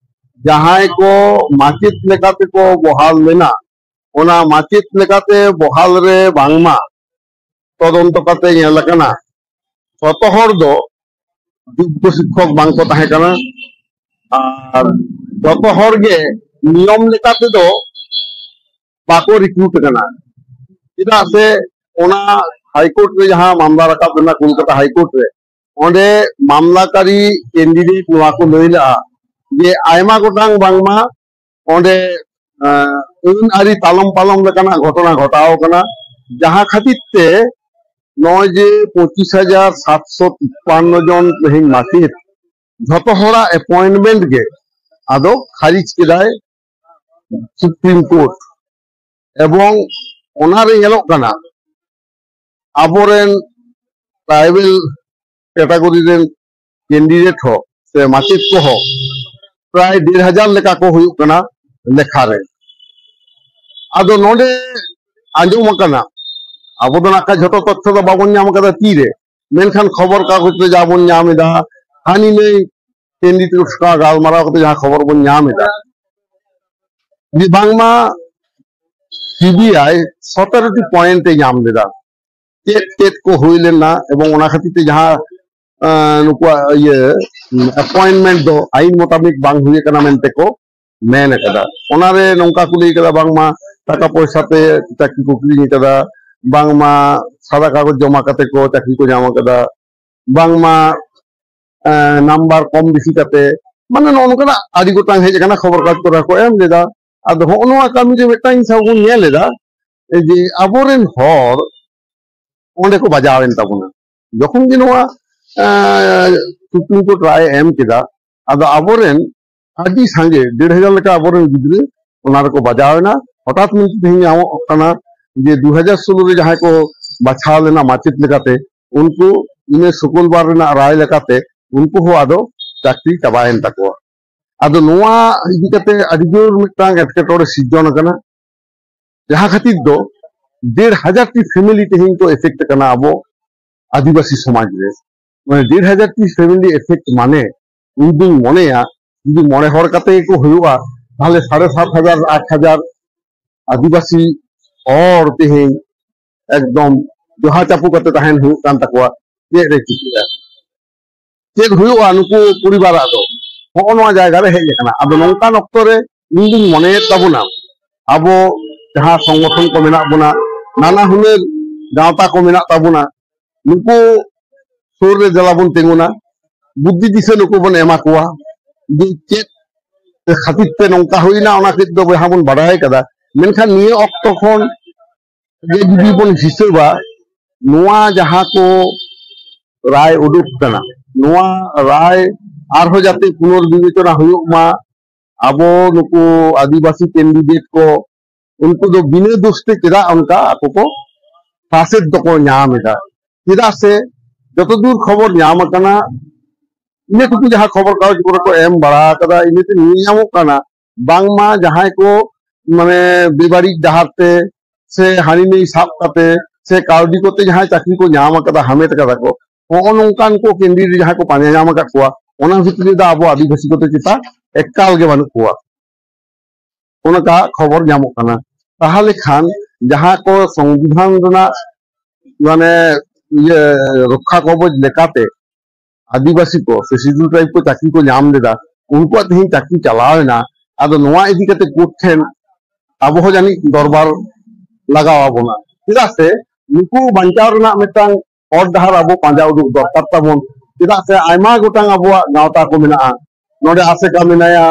ᱡᱟᱦᱟᱸᱭ ᱠᱚ ᱢᱟᱪᱮᱫ ᱞᱮᱠᱟᱛᱮ ᱠᱚ ᱵᱚᱦᱟᱞ ᱞᱮᱱᱟ, ᱚᱱᱟ ᱢᱟᱪᱮᱫ ᱞᱮᱠᱟᱛᱮ ᱵᱚᱦᱟᱞ ᱨᱮ ᱵᱟᱝᱢᱟ ᱛᱚᱫᱚᱱᱛᱚ ᱠᱟᱛᱮ ᱧᱮᱞ ᱟᱠᱟᱱᱟ ᱡᱚᱛᱚ ᱦᱚᱲ ᱫᱚ ᱡᱳᱜᱽᱜᱚ ᱥᱤᱠᱠᱷᱚᱠ ᱵᱟᱝ ᱠᱚ ᱛᱟᱦᱮᱸ ᱠᱟᱱᱟ᱾ ᱟᱨ ᱡᱚᱛᱚ ᱦᱚᱲ ᱜᱮ ᱱᱤᱭᱚᱢ ᱞᱮᱠᱟ ᱛᱮᱫᱚ ᱵᱟᱠᱚ ᱨᱤᱠᱨᱩᱴ ᱟᱠᱟᱱᱟ᱾ ᱪᱮᱫᱟᱜ ᱥᱮ ᱚᱱᱟ ᱦᱟᱭ ᱠᱳᱨᱴ ᱨᱮ ᱡᱟᱦᱟᱸ ᱢᱟᱢᱞᱟ ᱨᱟᱠᱟᱵ ᱞᱮᱱᱟ ᱠᱳᱞᱠᱟᱛᱟ ᱦᱟᱭ ᱠᱳᱨᱴ ᱨᱮ, ᱚᱸᱰᱮ ᱢᱟᱢᱞᱟᱠᱟᱨᱤ ᱠᱮᱱᱰᱤᱰᱮᱴ ᱱᱚᱣᱟ ᱠᱚ ᱞᱟᱹᱭ ᱞᱮᱫᱼᱟ ᱡᱮ ᱟᱭᱢᱟ ᱜᱚᱴᱟᱝ ᱵᱟᱝᱢᱟ ᱚᱸᱰᱮ ᱟᱹᱱ ᱟᱹᱨᱤ ᱛᱟᱞᱚᱢ ᱯᱟᱞᱚᱢ ᱞᱮᱠᱟᱱᱟᱜ ᱜᱷᱚᱴᱚᱱᱟ ᱜᱷᱚᱴᱟᱣ ᱟᱠᱟᱱᱟ, ᱡᱟᱦᱟᱸ ᱠᱷᱟᱹᱛᱤᱨ ᱛᱮ ᱱᱚᱜᱼᱚᱭ ᱡᱮ ᱯᱚᱸᱪᱤᱥ ᱦᱟᱡᱟᱨ ᱥᱟᱛᱥᱚ ᱛᱤᱯᱯᱟᱱᱱᱚ ᱡᱚᱱ ᱛᱮᱦᱮᱧ ᱢᱟᱪᱮᱫ, ᱡᱷᱚᱛᱚ ᱦᱚᱲᱟᱜ ᱮᱯᱚᱭᱮᱱᱴᱢᱮᱱᱴ ᱜᱮ ᱟᱫᱚ ᱠᱷᱟᱨᱤᱡ ᱠᱮᱫᱟᱭ ᱥᱩᱯᱨᱤᱢ ᱠᱳᱨᱴ᱾ ᱮᱵᱚᱝ ᱚᱱᱟᱨᱮ ᱧᱮᱞᱚᱜ ᱠᱟᱱᱟ ᱟᱵᱚᱨᱮᱱ ᱴᱨᱟᱭᱵᱮᱞ ᱠᱮᱴᱟᱜᱚᱨᱤ ᱨᱮᱱ ᱠᱮᱱᱰᱤᱰᱮᱴ ᱦᱚᱸ ᱥᱮ ᱢᱟᱪᱮᱫ ᱠᱚᱦᱚᱸ ᱯᱨᱟᱭ ᱰᱮᱲ ᱦᱟᱡᱟᱨ ᱞᱮᱠᱟ ᱠᱚ ᱦᱩᱭᱩᱜ ᱠᱟᱱᱟ ᱞᱮᱠᱷᱟ ᱨᱮ᱾ ᱟᱫᱚ ᱱᱚᱰᱮ ᱟᱸᱡᱚᱢ ᱟᱠᱟᱱᱟ, ᱟᱵᱚ ᱫᱚ ᱱᱟᱜ ᱠᱷᱟᱱ ᱡᱷᱚᱛᱚ ᱛᱚᱛᱛᱷᱚ ᱫᱚ ᱵᱟᱵᱚᱱ ᱧᱟᱢ ᱟᱠᱟᱫᱟ ᱛᱤᱨᱮ, ᱢᱮᱱᱠᱷᱟᱱ ᱠᱷᱚᱵᱚᱨ ᱠᱟᱜᱚᱡᱽ ᱨᱮ ᱡᱟ ᱵᱚᱱ ᱧᱟᱢ ᱮᱫᱟ, ᱦᱟᱹᱱᱤ ᱱᱟᱹᱭ ᱠᱮᱱᱰᱤᱰᱮᱴ ᱥᱟᱶ ᱜᱟᱞᱢᱟᱨᱟᱣ ᱠᱟᱛᱮ ᱡᱟᱦᱟᱸ ᱠᱷᱚᱵᱚᱨ ᱵᱚᱱ ᱧᱟᱢ ᱮᱫᱟ ᱡᱮ ᱵᱟᱝᱢᱟ ᱥᱤᱵᱤᱟᱭ ᱥᱚᱛᱮᱨᱚ ᱴᱤ ᱯᱚᱭᱮᱱᱴ ᱮ ᱧᱟᱢ ᱞᱮᱫᱟ᱾ ᱪᱮᱫ ᱪᱮᱫ ᱠᱚ ᱦᱩᱭ ᱞᱮᱱᱟ ᱮᱵᱚᱝ ᱚᱱᱟ ᱠᱷᱟᱹᱛᱤᱨ ᱛᱮ ᱡᱟᱦᱟᱸ ᱱᱩᱠᱩᱣᱟᱜ ᱤᱭᱟᱹ ᱮᱯᱚᱭᱮᱱᱴᱢᱮᱱᱴ ᱫᱚ ᱟᱭᱤᱱ ᱢᱚᱛᱟᱵᱤᱠ ᱵᱟᱝ ᱦᱩᱭ ᱟᱠᱟᱱᱟ ᱢᱮᱱᱛᱮ ᱠᱚ ᱢᱮᱱ ᱟᱠᱟᱫᱟ᱾ ᱚᱱᱟᱨᱮ ᱱᱚᱝᱠᱟ ᱠᱚ ᱞᱟᱹᱭ ᱠᱟᱫᱟ, ᱵᱟᱝᱢᱟ ᱴᱟᱠᱟ ᱯᱚᱭᱥᱟ ᱛᱮ ᱪᱟᱹᱠᱨᱤ ᱠᱚ ᱠᱤᱨᱤᱧ ᱟᱠᱟᱫᱟ, ᱵᱟᱝᱢᱟ ᱥᱟᱫᱟ ᱠᱟᱜᱚᱡᱽ ᱡᱚᱢᱟ ᱠᱟᱛᱮ ᱠᱚ ᱪᱟᱹᱠᱨᱤ ᱠᱚ ᱧᱟᱢ ᱟᱠᱟᱫᱟ, ᱵᱟᱝᱢᱟ ᱱᱟᱢᱵᱟᱨ ᱠᱚᱢ ᱵᱮᱥᱤ ᱠᱟᱛᱮ, ᱢᱟᱱᱮ ᱱᱚᱜᱼᱚ ᱱᱚᱝᱠᱟᱱᱟᱜ ᱟᱹᱰᱤ ᱜᱚᱴᱟᱝ ᱦᱮᱡ ᱟᱠᱟᱱᱟ, ᱠᱷᱚᱵᱚᱨ ᱠᱟᱜᱚᱡᱽ ᱠᱚᱨᱮ ᱦᱚᱸᱠᱚ ᱮᱢ ᱞᱮᱫᱟ᱾ ᱟᱫᱚ ᱦᱚᱸᱜᱼᱚ ᱱᱚᱣᱟ ᱠᱟᱹᱢᱤ ᱨᱮ ᱢᱤᱫᱴᱟᱝ ᱥᱟᱵ ᱵᱚᱱ ᱧᱮᱞ ᱮᱫᱟ ᱡᱮ ᱟᱵᱚᱨᱮᱱ ᱦᱚᱲ ᱚᱸᱰᱮ ᱠᱚ ᱵᱟᱡᱟᱣ ᱮᱱ ᱛᱟᱵᱚᱱᱟ᱾ ᱡᱚᱠᱷᱚᱱ ᱜᱮ ᱱᱚᱣᱟ ᱥᱩᱯᱨᱤᱢ ᱠᱳᱨᱴ ᱨᱟᱭ ᱮ ᱮᱢ ᱠᱮᱫᱟ, ᱟᱫᱚ ᱟᱵᱚᱨᱮᱱ ᱟᱹᱰᱤ ᱥᱟᱸᱜᱮ, ᱰᱮᱲ ᱦᱟᱡᱟᱨ ᱞᱮᱠᱟ ᱟᱵᱚᱨᱮᱱ ᱜᱤᱫᱽᱨᱟᱹ ᱚᱱᱟ ᱨᱮᱠᱚ ᱵᱟᱡᱟᱣ ᱮᱱᱟ᱾ ᱦᱚᱴᱟᱛ ᱢᱮᱱᱛᱮ ᱛᱮᱦᱮᱧ ᱧᱟᱢᱚᱜ ᱠᱟᱱᱟ ᱡᱮ ᱫᱩ ᱦᱟᱡᱟᱨ ᱥᱳᱞᱳ ᱨᱮ ᱡᱟᱦᱟᱸᱭ ᱠᱚ ᱵᱟᱪᱷᱟᱣ ᱞᱮᱱᱟ ᱢᱟᱪᱮᱫ ᱞᱮᱠᱟᱛᱮ, ᱩᱱᱠᱩ ᱤᱱᱟᱹ ᱥᱩᱠᱚᱞᱵᱟᱨ ᱨᱮᱱᱟᱜ ᱨᱟᱭ ᱞᱮᱠᱟᱛᱮ ᱩᱱᱠᱩ ᱦᱚᱸ ᱟᱫᱚ ᱪᱟᱹᱠᱨᱤ ᱪᱟᱵᱟᱭᱮᱱ ᱛᱟᱠᱚᱣᱟ᱾ ᱟᱫᱚ ᱱᱚᱣᱟ ᱤᱫᱤ ᱠᱟᱛᱮ ᱟᱹᱰᱤ ᱡᱳᱨ ᱢᱤᱫᱴᱟᱝ ᱮᱴᱠᱮᱴᱚᱬᱮ ᱥᱤᱨᱡᱚᱱ ᱟᱠᱟᱱᱟ, ᱡᱟᱦᱟᱸ ᱠᱷᱟᱹᱛᱤᱨ ᱫᱚ ᱰᱮᱲ ᱦᱟᱡᱟᱨ ᱴᱤ ᱯᱷᱮᱢᱮᱞᱤ ᱛᱮᱦᱮᱧ ᱠᱚ ᱮᱯᱷᱮᱠᱴ ᱟᱠᱟᱱᱟ ᱟᱵᱚ ᱟᱹᱫᱤᱵᱟᱹᱥᱤ ᱥᱚᱢᱟᱡᱽ ᱨᱮ᱾ ᱢᱟᱱᱮ ᱰᱮᱲ ᱦᱟᱡᱟᱨ ᱴᱤ ᱯᱷᱮᱢᱮᱞᱤ ᱮᱯᱷᱮᱠᱴ ᱢᱟᱱᱮ, ᱤᱧ ᱫᱩᱧ ᱢᱚᱱᱮᱭᱟ, ᱡᱩᱫᱤ ᱢᱚᱬᱮ ᱦᱚᱲ ᱠᱟᱛᱮ ᱜᱮᱠᱚ ᱦᱩᱭᱩᱜᱼᱟ, ᱛᱟᱦᱞᱮ ᱥᱟᱲᱮ ᱥᱟᱛ ᱦᱟᱡᱟᱨ, ᱟᱴ ᱦᱟᱡᱟᱨ ᱟᱹᱫᱤᱵᱟᱹᱥᱤ ᱦᱚᱲ ᱛᱮᱦᱮᱧ ᱮᱠᱫᱚᱢ ᱡᱚᱦᱟ ᱪᱟᱯᱩ ᱠᱟᱛᱮ ᱛᱟᱦᱮᱱ ᱦᱩᱭᱩᱜ ᱠᱟᱱ ᱛᱟᱠᱚᱣᱟ᱾ ᱪᱮᱫ ᱨᱮ ᱪᱤᱠᱟᱹᱜᱼᱟ, ᱪᱮᱫ ᱦᱩᱭᱩᱜᱼᱟ ᱱᱩᱠᱩ ᱯᱚᱨᱤᱵᱟᱨᱟᱜ ᱫᱚ? ᱦᱚᱸᱜᱼᱚ ᱱᱚᱣᱟ ᱡᱟᱭᱜᱟ ᱨᱮ ᱦᱮᱡ ᱟᱠᱟᱱᱟ᱾ ᱟᱫᱚ ᱱᱚᱝᱠᱟᱱ ᱚᱠᱛᱚ ᱨᱮ ᱤᱧ ᱫᱩᱧ ᱢᱚᱱᱮᱭᱮᱫ ᱛᱟᱵᱚᱱᱟ, ᱟᱵᱚ ᱡᱟᱦᱟᱸ ᱥᱚᱝᱜᱚᱴᱷᱚᱱ ᱠᱚ ᱢᱮᱱᱟᱜ ᱵᱚᱱᱟ, ᱱᱟᱱᱟ ᱦᱩᱱᱟᱹᱨ ᱜᱟᱶᱛᱟ ᱠᱚ ᱢᱮᱱᱟᱜ ᱛᱟᱵᱚᱱᱟ, ᱱᱩᱠᱩ ᱥᱩᱨ ᱨᱮ ᱫᱮᱞᱟ ᱵᱚᱱ ᱛᱤᱸᱜᱩᱱᱟ, ᱵᱩᱫᱽᱫᱷᱤ ᱫᱤᱥᱟᱹ ᱱᱩᱠᱩ ᱵᱚᱱ ᱮᱢᱟ ᱠᱚᱣᱟ ᱡᱮ ᱪᱮᱫ ᱠᱷᱟᱹᱛᱤᱨ ᱛᱮ ᱱᱚᱝᱠᱟ ᱦᱩᱭᱱᱟ, ᱚᱱᱟ ᱪᱮᱫ ᱫᱚ ᱵᱚᱭᱦᱟ ᱵᱚᱱ ᱵᱟᱰᱟᱭ ᱠᱟᱫᱟ᱾ ᱢᱮᱱᱠᱷᱟᱱ ᱱᱤᱭᱟᱹ ᱚᱠᱛᱚ ᱠᱷᱚᱱ ᱜᱮ ᱡᱩᱫᱤ ᱵᱚᱱ ᱦᱤᱥᱟᱹᱵᱟ, ᱱᱚᱣᱟ ᱡᱟᱦᱟᱸ ᱠᱚ ᱨᱟᱭ ᱩᱰᱩᱠ ᱠᱟᱱᱟ, ᱱᱚᱣᱟ ᱨᱟᱭ ᱟᱨᱦᱚᱸ ᱡᱟᱛᱮ ᱯᱩᱱᱚᱨ ᱵᱤᱵᱮᱪᱚᱱᱟ ᱦᱩᱭᱩᱜ ᱢᱟ, ᱟᱵᱚ ᱱᱩᱠᱩ ᱟᱹᱫᱤᱵᱟᱹᱥᱤ ᱠᱮᱱᱰᱤᱰᱮᱴ ᱠᱚ, ᱩᱱᱠᱩ ᱫᱚ ᱵᱤᱱᱟᱹ ᱫᱳᱥ ᱛᱮ ᱪᱮᱫᱟᱜ ᱚᱱᱠᱟ ᱟᱠᱚ ᱠᱚ ᱯᱷᱟᱥᱮᱫ ᱫᱚᱠᱚ ᱧᱟᱢ ᱮᱫᱟ? ᱪᱮᱫᱟᱜ ᱥᱮ ᱡᱚᱛᱚ ᱫᱩᱨ ᱠᱷᱚᱵᱚᱨ ᱧᱟᱢ ᱟᱠᱟᱱᱟ, ᱤᱱᱟᱹ ᱴᱩᱠᱩ ᱡᱟᱦᱟᱸ ᱠᱷᱚᱵᱚᱨ ᱠᱟᱜᱚᱡᱽ ᱠᱚᱨᱮ ᱠᱚ ᱮᱢ ᱵᱟᱲᱟ ᱟᱠᱟᱫᱟ, ᱤᱱᱟᱹᱛᱮ ᱧᱮᱞ ᱧᱟᱢᱚᱜ ᱠᱟᱱᱟ ᱵᱟᱝᱢᱟ ᱡᱟᱦᱟᱸᱭ ᱠᱚ ᱢᱟᱱᱮ ᱵᱮᱵᱟᱹᱲᱤᱡ ᱰᱟᱦᱟᱨ ᱛᱮ ᱥᱮ ᱦᱟᱹᱱᱤ ᱱᱟᱹᱭ ᱥᱟᱵ ᱠᱟᱛᱮ ᱥᱮ ᱠᱟᱹᱣᱰᱤ ᱠᱚᱛᱮ ᱡᱟᱦᱟᱸᱭ ᱪᱟᱹᱠᱨᱤ ᱠᱚ ᱧᱟᱢ ᱟᱠᱟᱫᱟ, ᱦᱟᱢᱮᱴ ᱟᱠᱟᱫᱟ ᱠᱚ, ᱦᱚᱸᱜᱼᱚ ᱱᱚᱝᱠᱟᱱ ᱠᱚ ᱠᱮᱱᱰᱤᱰᱮᱴ ᱡᱟᱦᱟᱸᱭ ᱠᱚ ᱯᱟᱸᱡᱟ ᱧᱟᱢ ᱟᱠᱟᱫ ᱠᱚᱣᱟ, ᱚᱱᱟ ᱵᱷᱤᱛᱨᱤ ᱨᱮᱫᱚ ᱟᱵᱚ ᱟᱹᱫᱤᱵᱟᱹᱥᱤ ᱠᱚᱫᱚ ᱪᱮᱛᱟ ᱮᱠᱟᱞ ᱜᱮ ᱵᱟᱹᱱᱩᱜ ᱠᱚᱣᱟ, ᱚᱱᱠᱟ ᱠᱷᱚᱵᱚᱨ ᱧᱟᱢᱚᱜ ᱠᱟᱱᱟ᱾ ᱛᱟᱦᱚᱞᱮ ᱠᱷᱟᱱ ᱡᱟᱦᱟᱸ ᱠᱚ ᱥᱚᱝᱵᱤᱫᱷᱟᱱ ᱨᱮᱱᱟᱜ ᱢᱟᱱᱮ ᱤᱭᱟᱹ ᱨᱚᱠᱠᱷᱟ ᱠᱚᱵᱚᱡ ᱞᱮᱠᱟᱛᱮ ᱟᱹᱫᱤᱵᱟᱹᱥᱤ ᱠᱚ ᱥᱮ ᱥᱤᱰᱩᱞ ᱴᱨᱟᱭᱤᱵᱽ ᱠᱚ ᱪᱟᱹᱠᱨᱤ ᱠᱚ ᱧᱟᱢ ᱞᱮᱫᱟ, ᱩᱱᱠᱩᱣᱟᱜ ᱛᱮᱦᱮᱧ ᱪᱟᱹᱠᱨᱤ ᱪᱟᱞᱟᱣ ᱮᱱᱟ᱾ ᱟᱫᱚ ᱱᱚᱣᱟ ᱤᱫᱤ ᱠᱟᱛᱮ ᱠᱳᱨᱴ ᱴᱷᱮᱱ ᱟᱵᱚ ᱦᱚᱸ ᱡᱟᱹᱱᱤᱡ ᱫᱚᱨᱵᱟᱨ ᱞᱟᱜᱟᱣ ᱟᱵᱚᱱᱟ᱾ ᱪᱮᱫᱟᱜ ᱥᱮ ᱱᱩᱠᱩ ᱵᱟᱧᱪᱟᱣ ᱨᱮᱱᱟᱜ ᱢᱤᱫᱴᱟᱝ ᱦᱚᱨ ᱰᱟᱦᱟᱨ ᱟᱵᱚ ᱯᱟᱸᱡᱟ ᱩᱰᱩᱠ ᱫᱚᱨᱠᱟᱨ ᱛᱟᱵᱚᱱ᱾ ᱪᱮᱫᱟᱜ ᱥᱮ ᱟᱭᱢᱟ ᱜᱚᱴᱟᱝ ᱟᱵᱚᱣᱟᱜ ᱜᱟᱶᱛᱟ ᱠᱚ ᱢᱮᱱᱟᱜᱼᱟ, ᱱᱚᱰᱮ ᱟᱥᱮᱠᱟ ᱢᱮᱱᱟᱭᱟ,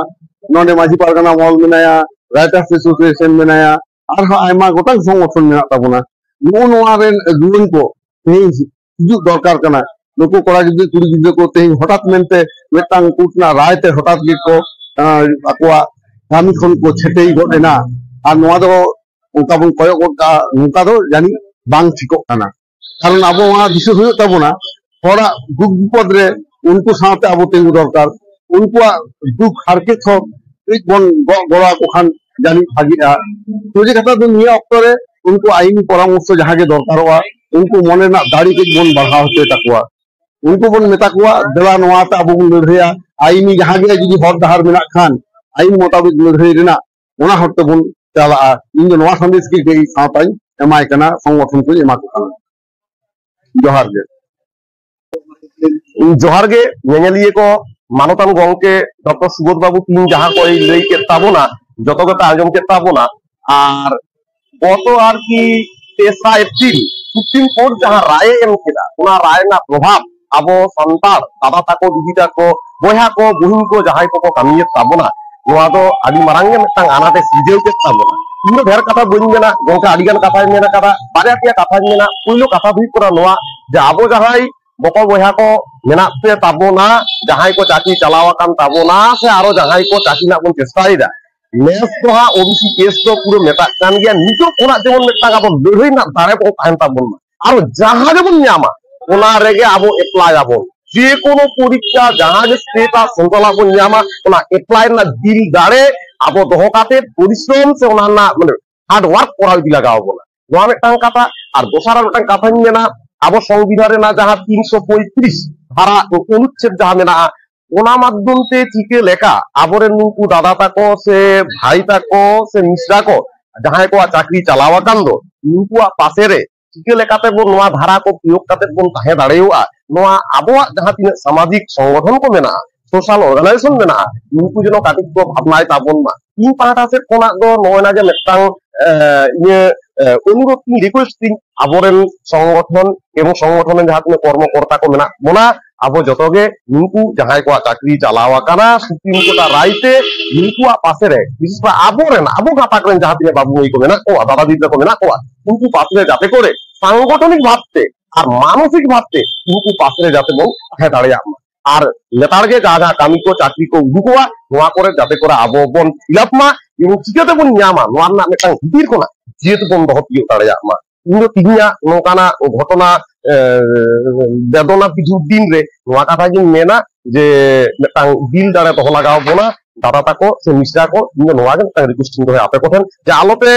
ᱱᱚᱰᱮ ᱢᱟᱹᱡᱷᱤ ᱯᱟᱨᱜᱟᱱᱟ ᱢᱚᱦᱚᱞ ᱢᱮᱱᱟᱭᱟ, ᱨᱟᱭᱴᱟᱨᱥ ᱮᱥᱳᱥᱤᱭᱮᱥᱚᱱ ᱢᱮᱱᱟᱭᱟ, ᱟᱨᱦᱚᱸ ᱟᱭᱢᱟ ᱜᱚᱴᱟᱝ ᱥᱚᱝᱜᱚᱴᱷᱚᱱ ᱢᱮᱱᱟᱜ ᱛᱟᱵᱚᱱᱟ᱾ ᱱᱚᱜᱼᱚ ᱱᱚᱣᱟ ᱨᱮᱱ ᱟᱹᱜᱩᱣᱟᱹᱱ ᱠᱚ ᱛᱮᱦᱮᱧ ᱦᱤᱡᱩᱜ ᱫᱚᱨᱠᱟᱨ ᱠᱟᱱᱟ᱾ ᱱᱩᱠᱩ ᱠᱚᱲᱟ ᱜᱤᱫᱽᱨᱟᱹ ᱠᱩᱲᱤ ᱜᱤᱫᱽᱨᱟᱹ ᱠᱚ ᱛᱮᱦᱮᱧ ᱦᱚᱴᱟᱛ ᱢᱮᱱᱛᱮ ᱢᱤᱫᱴᱟᱝ ᱠᱳᱨᱴ ᱨᱮᱱᱟᱜ ᱨᱟᱭ ᱛᱮ ᱦᱚᱴᱟᱛ ᱜᱮᱠᱚ, ᱟᱸ, ᱟᱠᱚᱣᱟᱜ ᱠᱟᱹᱢᱤ ᱠᱷᱚᱱ ᱠᱚ ᱪᱷᱟᱹᱴᱟᱹᱭ ᱜᱚᱫ ᱮᱱᱟ᱾ ᱟᱨ ᱱᱚᱣᱟ ᱫᱚ ᱚᱱᱠᱟ ᱵᱚᱱ ᱠᱚᱭᱚᱜ ᱜᱚᱫ ᱠᱟᱜᱼᱟ, ᱱᱚᱝᱠᱟ ᱫᱚ ᱡᱟᱹᱱᱤᱡ ᱵᱟᱝ ᱴᱷᱤᱠᱚᱜ ᱠᱟᱱᱟ᱾ ᱠᱟᱨᱚᱱ ᱟᱵᱚ ᱚᱱᱟ ᱫᱤᱥᱟᱹ ᱦᱩᱭᱩᱜ ᱛᱟᱵᱚᱱᱟ, ᱦᱚᱲᱟᱜ ᱫᱩᱠ ᱵᱤᱯᱚᱫ ᱨᱮ ᱩᱱᱠᱩ ᱥᱟᱶᱛᱮ ᱟᱵᱚ ᱛᱤᱸᱜᱩ ᱫᱚᱨᱠᱟᱨ, ᱩᱱᱠᱩᱣᱟᱜ ᱫᱩᱠ ᱦᱟᱨᱠᱮᱛ ᱦᱚᱸ ᱠᱟᱹᱡ ᱵᱚᱱ ᱜᱚ-, ᱜᱚᱲᱚ ᱟᱠᱚ ᱠᱷᱟᱱ ᱡᱟᱹᱱᱤᱡ ᱵᱷᱟᱜᱤᱜᱼᱟ᱾ ᱥᱚᱡᱷᱮ ᱠᱟᱛᱷᱟ ᱫᱚ ᱱᱤᱭᱟᱹ ᱚᱠᱛᱚ ᱨᱮ ᱩᱱᱠᱩ ᱟᱭᱤᱱ ᱯᱚᱨᱟᱢᱚᱨᱥᱚ ᱡᱟᱦᱟᱸ ᱜᱮ ᱫᱚᱨᱠᱟᱨᱚᱜᱼᱟ, ᱩᱱᱠᱩ ᱢᱚᱱᱮ ᱨᱮᱱᱟᱜ ᱫᱟᱲᱮ ᱠᱟᱹᱡ ᱵᱚᱱ ᱵᱟᱲᱦᱟᱣ ᱦᱚᱪᱚᱭ ᱛᱟᱠᱚᱣᱟ᱾ ᱩᱱᱠᱩ ᱵᱚᱱ ᱢᱮᱛᱟ ᱠᱚᱣᱟ, ᱫᱮᱞᱟ ᱱᱚᱣᱟ ᱛᱮ ᱟᱵᱚ ᱵᱚᱱ ᱞᱟᱹᱲᱦᱟᱹᱭᱟ, ᱟᱭᱤᱱᱤ ᱡᱟᱦᱟᱸ ᱜᱮ ᱡᱩᱫᱤ ᱦᱚᱨ ᱰᱟᱦᱟᱨ ᱢᱮᱱᱟᱜ ᱠᱷᱟᱱ ᱟᱭᱤᱱ ᱢᱚᱛᱟᱵᱤᱠ ᱞᱟᱹᱲᱦᱟᱹᱭ ᱨᱮᱱᱟᱜ ᱚᱱᱟ ᱦᱚᱨ ᱛᱮᱵᱚᱱ ᱪᱟᱞᱟᱜᱼᱟ᱾ ᱤᱧ ᱫᱚ ᱱᱚᱣᱟ ᱥᱟᱸᱫᱮᱥ ᱜᱮ ᱠᱟᱹᱡ ᱥᱟᱶᱛᱟᱧ ᱮᱢᱟᱭ ᱠᱟᱱᱟ, ᱥᱚᱝᱜᱚᱴᱷᱚᱱ ᱠᱚᱧ ᱮᱢᱟ ᱠᱚ ᱠᱟᱱᱟ᱾ ᱡᱚᱦᱟᱨ ᱜᱮ᱾ ᱡᱚᱦᱟᱨ ᱜᱮ ᱧᱮᱧᱮᱞᱤᱭᱟᱹ ᱠᱚ, ᱢᱟᱱᱚᱛᱟᱱ ᱜᱚᱢᱠᱮ ᱰᱚᱠᱴᱚᱨ ᱥᱩᱵᱳᱫᱷ ᱵᱟᱵᱩ ᱛᱤᱦᱤᱧ ᱡᱟᱦᱟᱸ ᱠᱚᱭ ᱞᱟᱹᱭ ᱠᱮᱫ ᱛᱟᱵᱚᱱᱟ, ᱡᱚᱛᱚ ᱜᱮᱯᱮ ᱟᱸᱡᱚᱢ ᱠᱮᱫ ᱛᱟᱵᱚᱱᱟ᱾ ᱟᱨ ᱜᱚᱛᱚ ᱟᱨᱠᱤ ᱛᱮᱥᱨᱟ ᱮᱯᱨᱤᱞ ᱥᱩᱯᱨᱤᱢ ᱠᱳᱨᱴ ᱡᱟᱦᱟᱸ ᱨᱟᱭᱮ ᱮᱢ ᱠᱮᱫᱟ, ᱚᱱᱟ ᱨᱟᱭ ᱨᱮᱱᱟᱜ ᱯᱨᱚᱵᱷᱟᱵᱽ ᱟᱵᱚ ᱥᱟᱱᱛᱟᱲ ᱫᱟᱫᱟ ᱛᱟᱠᱚ, ᱫᱤᱫᱤ ᱛᱟᱠᱚ, ᱵᱚᱭᱦᱟ ᱠᱚ, ᱵᱩᱦᱤᱱ ᱠᱚ ᱡᱟᱦᱟᱸᱭ ᱠᱚᱠᱚ ᱠᱟᱹᱢᱤᱭᱮᱫ ᱛᱟᱵᱚᱱᱟ, ᱱᱚᱣᱟ ᱫᱚ ᱟᱹᱰᱤ ᱢᱟᱨᱟᱝ ᱜᱮ ᱢᱤᱫᱴᱟᱝ ᱟᱱᱟᱴ ᱮ ᱥᱤᱨᱡᱟᱹᱣ ᱠᱮᱫ ᱛᱟᱵᱚᱱᱟ᱾ ᱤᱧ ᱫᱚ ᱰᱷᱮᱨ ᱠᱟᱛᱷᱟ ᱵᱟᱹᱧ ᱢᱮᱱᱟ, ᱜᱚᱢᱠᱮ ᱟᱹᱰᱤ ᱜᱟᱱ ᱠᱟᱛᱷᱟᱭ ᱢᱮᱱ ᱟᱠᱟᱫᱟ, ᱵᱟᱨᱭᱟ ᱯᱮᱭᱟ ᱠᱟᱛᱷᱟᱧ ᱢᱮᱱᱟ᱾ ᱯᱩᱭᱞᱩ ᱠᱟᱛᱷᱟ ᱫᱚ ᱦᱩᱭᱩᱜ ᱠᱟᱱᱟ ᱱᱚᱣᱟ ᱡᱮ ᱟᱵᱚ ᱡᱟᱦᱟᱸᱭ ᱵᱚᱠᱚ ᱵᱚᱭᱦᱟ ᱠᱚ ᱢᱮᱱᱟᱜ ᱯᱮ ᱛᱟᱵᱚᱱᱟ, ᱡᱟᱦᱟᱸᱭ ᱠᱚ ᱪᱟᱹᱠᱨᱤ ᱪᱟᱞᱟᱣ ᱟᱠᱟᱱ ᱛᱟᱵᱚᱱᱟ ᱥᱮ ᱟᱨᱚ ᱡᱟᱦᱟᱸᱭ ᱠᱚ ᱪᱟᱹᱠᱨᱤ ᱨᱮᱱᱟᱜ ᱵᱚᱱ ᱪᱮᱥᱴᱟᱭᱮᱫᱟ, ᱱᱮᱥ ᱫᱚ ᱦᱟᱸᱜ ᱳᱵᱤᱥᱤ ᱠᱮᱥ ᱫᱚ ᱯᱩᱨᱟᱹ ᱢᱮᱴᱟᱜ ᱠᱟᱱ ᱜᱮᱭᱟ᱾ ᱱᱤᱛᱚᱜ ᱠᱷᱚᱱᱟᱜ ᱡᱮᱢᱚᱱ ᱢᱤᱫᱴᱟᱝ ᱟᱵᱚ ᱞᱟᱹᱲᱦᱟᱹᱭ ᱨᱮᱱᱟᱜ ᱫᱟᱲᱮ ᱵᱚᱱ ᱛᱟᱦᱮᱱ ᱛᱟᱵᱚᱱ ᱢᱟ, ᱟᱨᱚ ᱡᱟᱦᱟᱸ ᱜᱮᱵᱚᱱ ᱧᱟᱢᱟ ᱚᱱᱟ ᱨᱮᱜᱮ ᱟᱵᱚ ᱮᱯᱞᱟᱭ ᱟᱵᱚᱱ᱾ ᱡᱮ ᱠᱳᱱᱳ ᱯᱚᱨᱤᱠᱠᱷᱟ ᱡᱟᱦᱟᱸ ᱜᱮ ᱥᱴᱮᱴ ᱟᱨ ᱥᱮᱱᱴᱨᱟᱞ ᱵᱚᱱ ᱧᱟᱢᱟ, ᱚᱱᱟ ᱮᱯᱞᱟᱭ ᱨᱮᱱᱟᱜ ᱫᱤᱞ ᱫᱟᱲᱮ ᱟᱵᱚ ᱫᱚᱦᱚ ᱠᱟᱛᱮ ᱯᱚᱨᱤᱥᱨᱚᱢ ᱥᱮ ᱚᱱᱟ ᱨᱮᱱᱟᱜ ᱢᱟᱱᱮ ᱦᱟᱨᱰ ᱣᱟᱨᱠ ᱠᱚᱨᱟᱣ ᱤᱫᱤ ᱞᱟᱜᱟᱣ ᱵᱚᱱᱟ᱾ ᱱᱚᱣᱟ ᱢᱤᱫᱴᱟᱝ ᱠᱟᱛᱷᱟ᱾ ᱟᱨ ᱫᱚᱥᱟᱨ ᱟᱨ ᱢᱤᱫᱴᱟᱝ ᱠᱟᱛᱷᱟᱧ ᱢᱮᱱᱟ, ᱟᱵᱚ ᱥᱚᱝᱵᱤᱫᱷᱟᱱ ᱨᱮᱱᱟᱜ ᱡᱟᱦᱟᱸ ᱛᱤᱱᱥᱚ ᱯᱚᱸᱭᱛᱨᱤᱥ ᱫᱷᱟᱨᱟ ᱚᱱᱩᱪᱪᱷᱮᱫ ᱡᱟᱦᱟᱸ ᱢᱮᱱᱟᱜᱼᱟ, ᱚᱱᱟ ᱢᱟᱫᱽᱫᱷᱚᱢ ᱛᱮ ᱪᱤᱠᱟᱹ ᱞᱮᱠᱟ ᱟᱵᱚᱨᱮᱱ ᱱᱩᱠᱩ ᱫᱟᱫᱟ ᱛᱟᱠᱚ ᱥᱮ ᱵᱷᱟᱭ ᱛᱟᱠᱚ ᱥᱮ ᱢᱤᱥᱨᱟ ᱠᱚ ᱡᱟᱦᱟᱸᱭ ᱠᱚᱣᱟᱜ ᱪᱟᱹᱠᱨᱤ ᱪᱟᱞᱟᱣ ᱟᱠᱟᱱ ᱫᱚ, ᱱᱩᱠᱩᱣᱟᱜ ᱯᱟᱥᱮ ᱨᱮ ᱪᱤᱠᱟᱹ ᱞᱮᱠᱟᱛᱮ ᱵᱚᱱ ᱱᱚᱣᱟ ᱫᱷᱟᱨᱟ ᱠᱚ ᱯᱨᱚᱭᱳᱜᱽ ᱠᱟᱛᱮ ᱵᱚᱱ ᱛᱟᱦᱮᱸ ᱫᱟᱲᱮᱭᱟᱜᱼᱟ, ᱱᱚᱣᱟ ᱟᱵᱚᱣᱟᱜ ᱡᱟᱦᱟᱸ ᱛᱤᱱᱟᱹᱜ ᱥᱟᱢᱟᱡᱤᱠ ᱥᱚᱝᱜᱚᱴᱷᱚᱱ ᱠᱚ ᱢᱮᱱᱟᱜᱼᱟ, ᱥᱳᱥᱟᱞ ᱚᱨᱜᱟᱱᱟᱭᱡᱮᱥᱚᱱ ᱢᱮᱱᱟᱜᱼᱟ, ᱩᱱᱠᱩ ᱡᱮᱱᱚ ᱠᱟᱹᱴᱤᱡ ᱠᱚ ᱵᱷᱟᱵᱽᱱᱟᱭ ᱛᱟᱵᱚᱱ ᱢᱟ᱾ ᱤᱧ ᱯᱟᱦᱴᱟ ᱥᱮᱫ ᱠᱷᱚᱱᱟᱜ ᱫᱚ ᱱᱚᱜᱼᱚᱭ ᱱᱟ ᱜᱮ ᱢᱤᱫᱴᱟᱝ, ᱮ, ᱤᱧᱟᱹᱜ, ᱮ, ᱚᱱᱩᱨᱳᱫᱷ ᱤᱧ, ᱨᱤᱠᱩᱭᱮᱥᱴ ᱤᱧ ᱟᱵᱚᱨᱮᱱ ᱥᱚᱝᱜᱚᱴᱷᱚᱱ ᱮᱵᱚᱝ ᱥᱚᱝᱜᱚᱴᱷᱚᱱ ᱨᱮᱱ ᱡᱟᱦᱟᱸ ᱛᱤᱱᱟᱹᱜ ᱠᱚᱨᱢᱚᱠᱚᱨᱛᱟ ᱠᱚ ᱢᱮᱱᱟᱜ ᱵᱚᱱᱟ, ᱟᱵᱚ ᱡᱚᱛᱚ ᱜᱮ ᱱᱩᱠᱩ ᱡᱟᱦᱟᱸᱭ ᱠᱚᱣᱟᱜ ᱪᱟᱹᱠᱨᱤ ᱪᱟᱞᱟᱣ ᱟᱠᱟᱱᱟ ᱥᱩᱯᱨᱤᱢ ᱠᱳᱨᱴ ᱟᱜ ᱨᱟᱭ ᱛᱮ, ᱱᱩᱠᱩᱣᱟᱜ ᱯᱟᱥᱮ ᱨᱮ, ᱵᱤᱥᱮᱥ ᱠᱚᱨᱮ ᱟᱵᱚᱨᱮᱱ, ᱟᱵᱚ ᱜᱟᱛᱟᱠ ᱨᱮᱱ ᱡᱟᱦᱟᱸ ᱛᱤᱱᱟᱹᱜ ᱵᱟᱹᱵᱩ ᱢᱟᱹᱭ ᱠᱚ ᱢᱮᱱᱟᱜ ᱠᱚᱣᱟ, ᱫᱟᱫᱟ ᱫᱤᱫᱤ ᱛᱟᱠᱚ ᱢᱮᱱᱟᱜ ᱠᱚᱣᱟ, ᱩᱱᱠᱩ ᱯᱟᱥᱮ ᱨᱮ ᱡᱟᱛᱮ ᱠᱚᱨᱮ ᱥᱟᱝᱜᱚᱴᱷᱚᱱᱤᱠ ᱵᱷᱟᱵᱽᱛᱮ ᱟᱨ ᱢᱟᱱᱚᱥᱤᱠ ᱵᱷᱟᱵᱽᱛᱮ ᱩᱱᱠᱩ ᱯᱟᱥᱮ ᱨᱮ ᱡᱟᱛᱮ ᱵᱚᱱ ᱛᱟᱦᱮᱸ ᱫᱟᱲᱮᱭᱟᱜ ᱢᱟ᱾ ᱟᱨ ᱞᱮᱛᱟᱲ ᱜᱮ ᱡᱟᱦᱟᱸ ᱡᱟᱦᱟᱸ ᱠᱟᱹᱢᱤ ᱠᱚ, ᱪᱟᱹᱠᱨᱤ ᱠᱚ ᱩᱰᱩᱠᱚᱜᱼᱟ, ᱱᱚᱣᱟ ᱠᱚᱨᱮ ᱡᱟᱛᱮ ᱠᱚᱨᱮ ᱟᱵᱚ ᱵᱚᱱ ᱯᱷᱤᱞᱟᱯ ᱢᱟ, ᱮᱵᱚᱝ ᱪᱤᱠᱟᱹ ᱛᱮᱵᱚᱱ ᱧᱟᱢᱟ ᱱᱚᱣᱟ ᱨᱮᱱᱟᱜ ᱢᱤᱫᱴᱟᱝ ᱵᱷᱤᱛᱤᱨ ᱠᱷᱚᱱᱟᱜ ᱡᱤᱭᱟᱹᱛ ᱵᱚᱱ ᱫᱚᱦᱚ ᱛᱤᱭᱳᱜ ᱫᱟᱲᱮᱭᱟᱜ ᱢᱟ᱾ ᱤᱧ ᱫᱚ ᱛᱤᱦᱤᱧᱟᱜ ᱱᱚᱝᱠᱟᱱᱟᱜ ᱜᱷᱚᱴᱚᱱᱟ, ᱮ, ᱵᱮᱫᱚᱱᱟ ᱵᱤᱫᱷᱩᱨ ᱫᱤᱱ ᱨᱮ ᱱᱚᱣᱟ ᱠᱟᱛᱷᱟ ᱜᱤᱧ ᱢᱮᱱᱟ ᱡᱮ ᱢᱤᱫᱴᱟᱝ ᱫᱤᱞ ᱫᱟᱲᱮ ᱫᱚᱦᱚ ᱞᱟᱜᱟᱣ ᱵᱚᱱᱟ, ᱫᱟᱫᱟ ᱛᱟᱠᱚ ᱥᱮ ᱢᱤᱥᱨᱟ ᱠᱚ, ᱤᱧ ᱫᱚ ᱱᱚᱣᱟ ᱜᱮ ᱢᱤᱫᱴᱟᱝ ᱨᱤᱠᱩᱭᱮᱥᱴ ᱤᱧ ᱫᱚᱦᱚᱭᱟ ᱟᱯᱮ ᱠᱚᱴᱷᱮᱱ, ᱡᱮ ᱟᱞᱚᱯᱮ,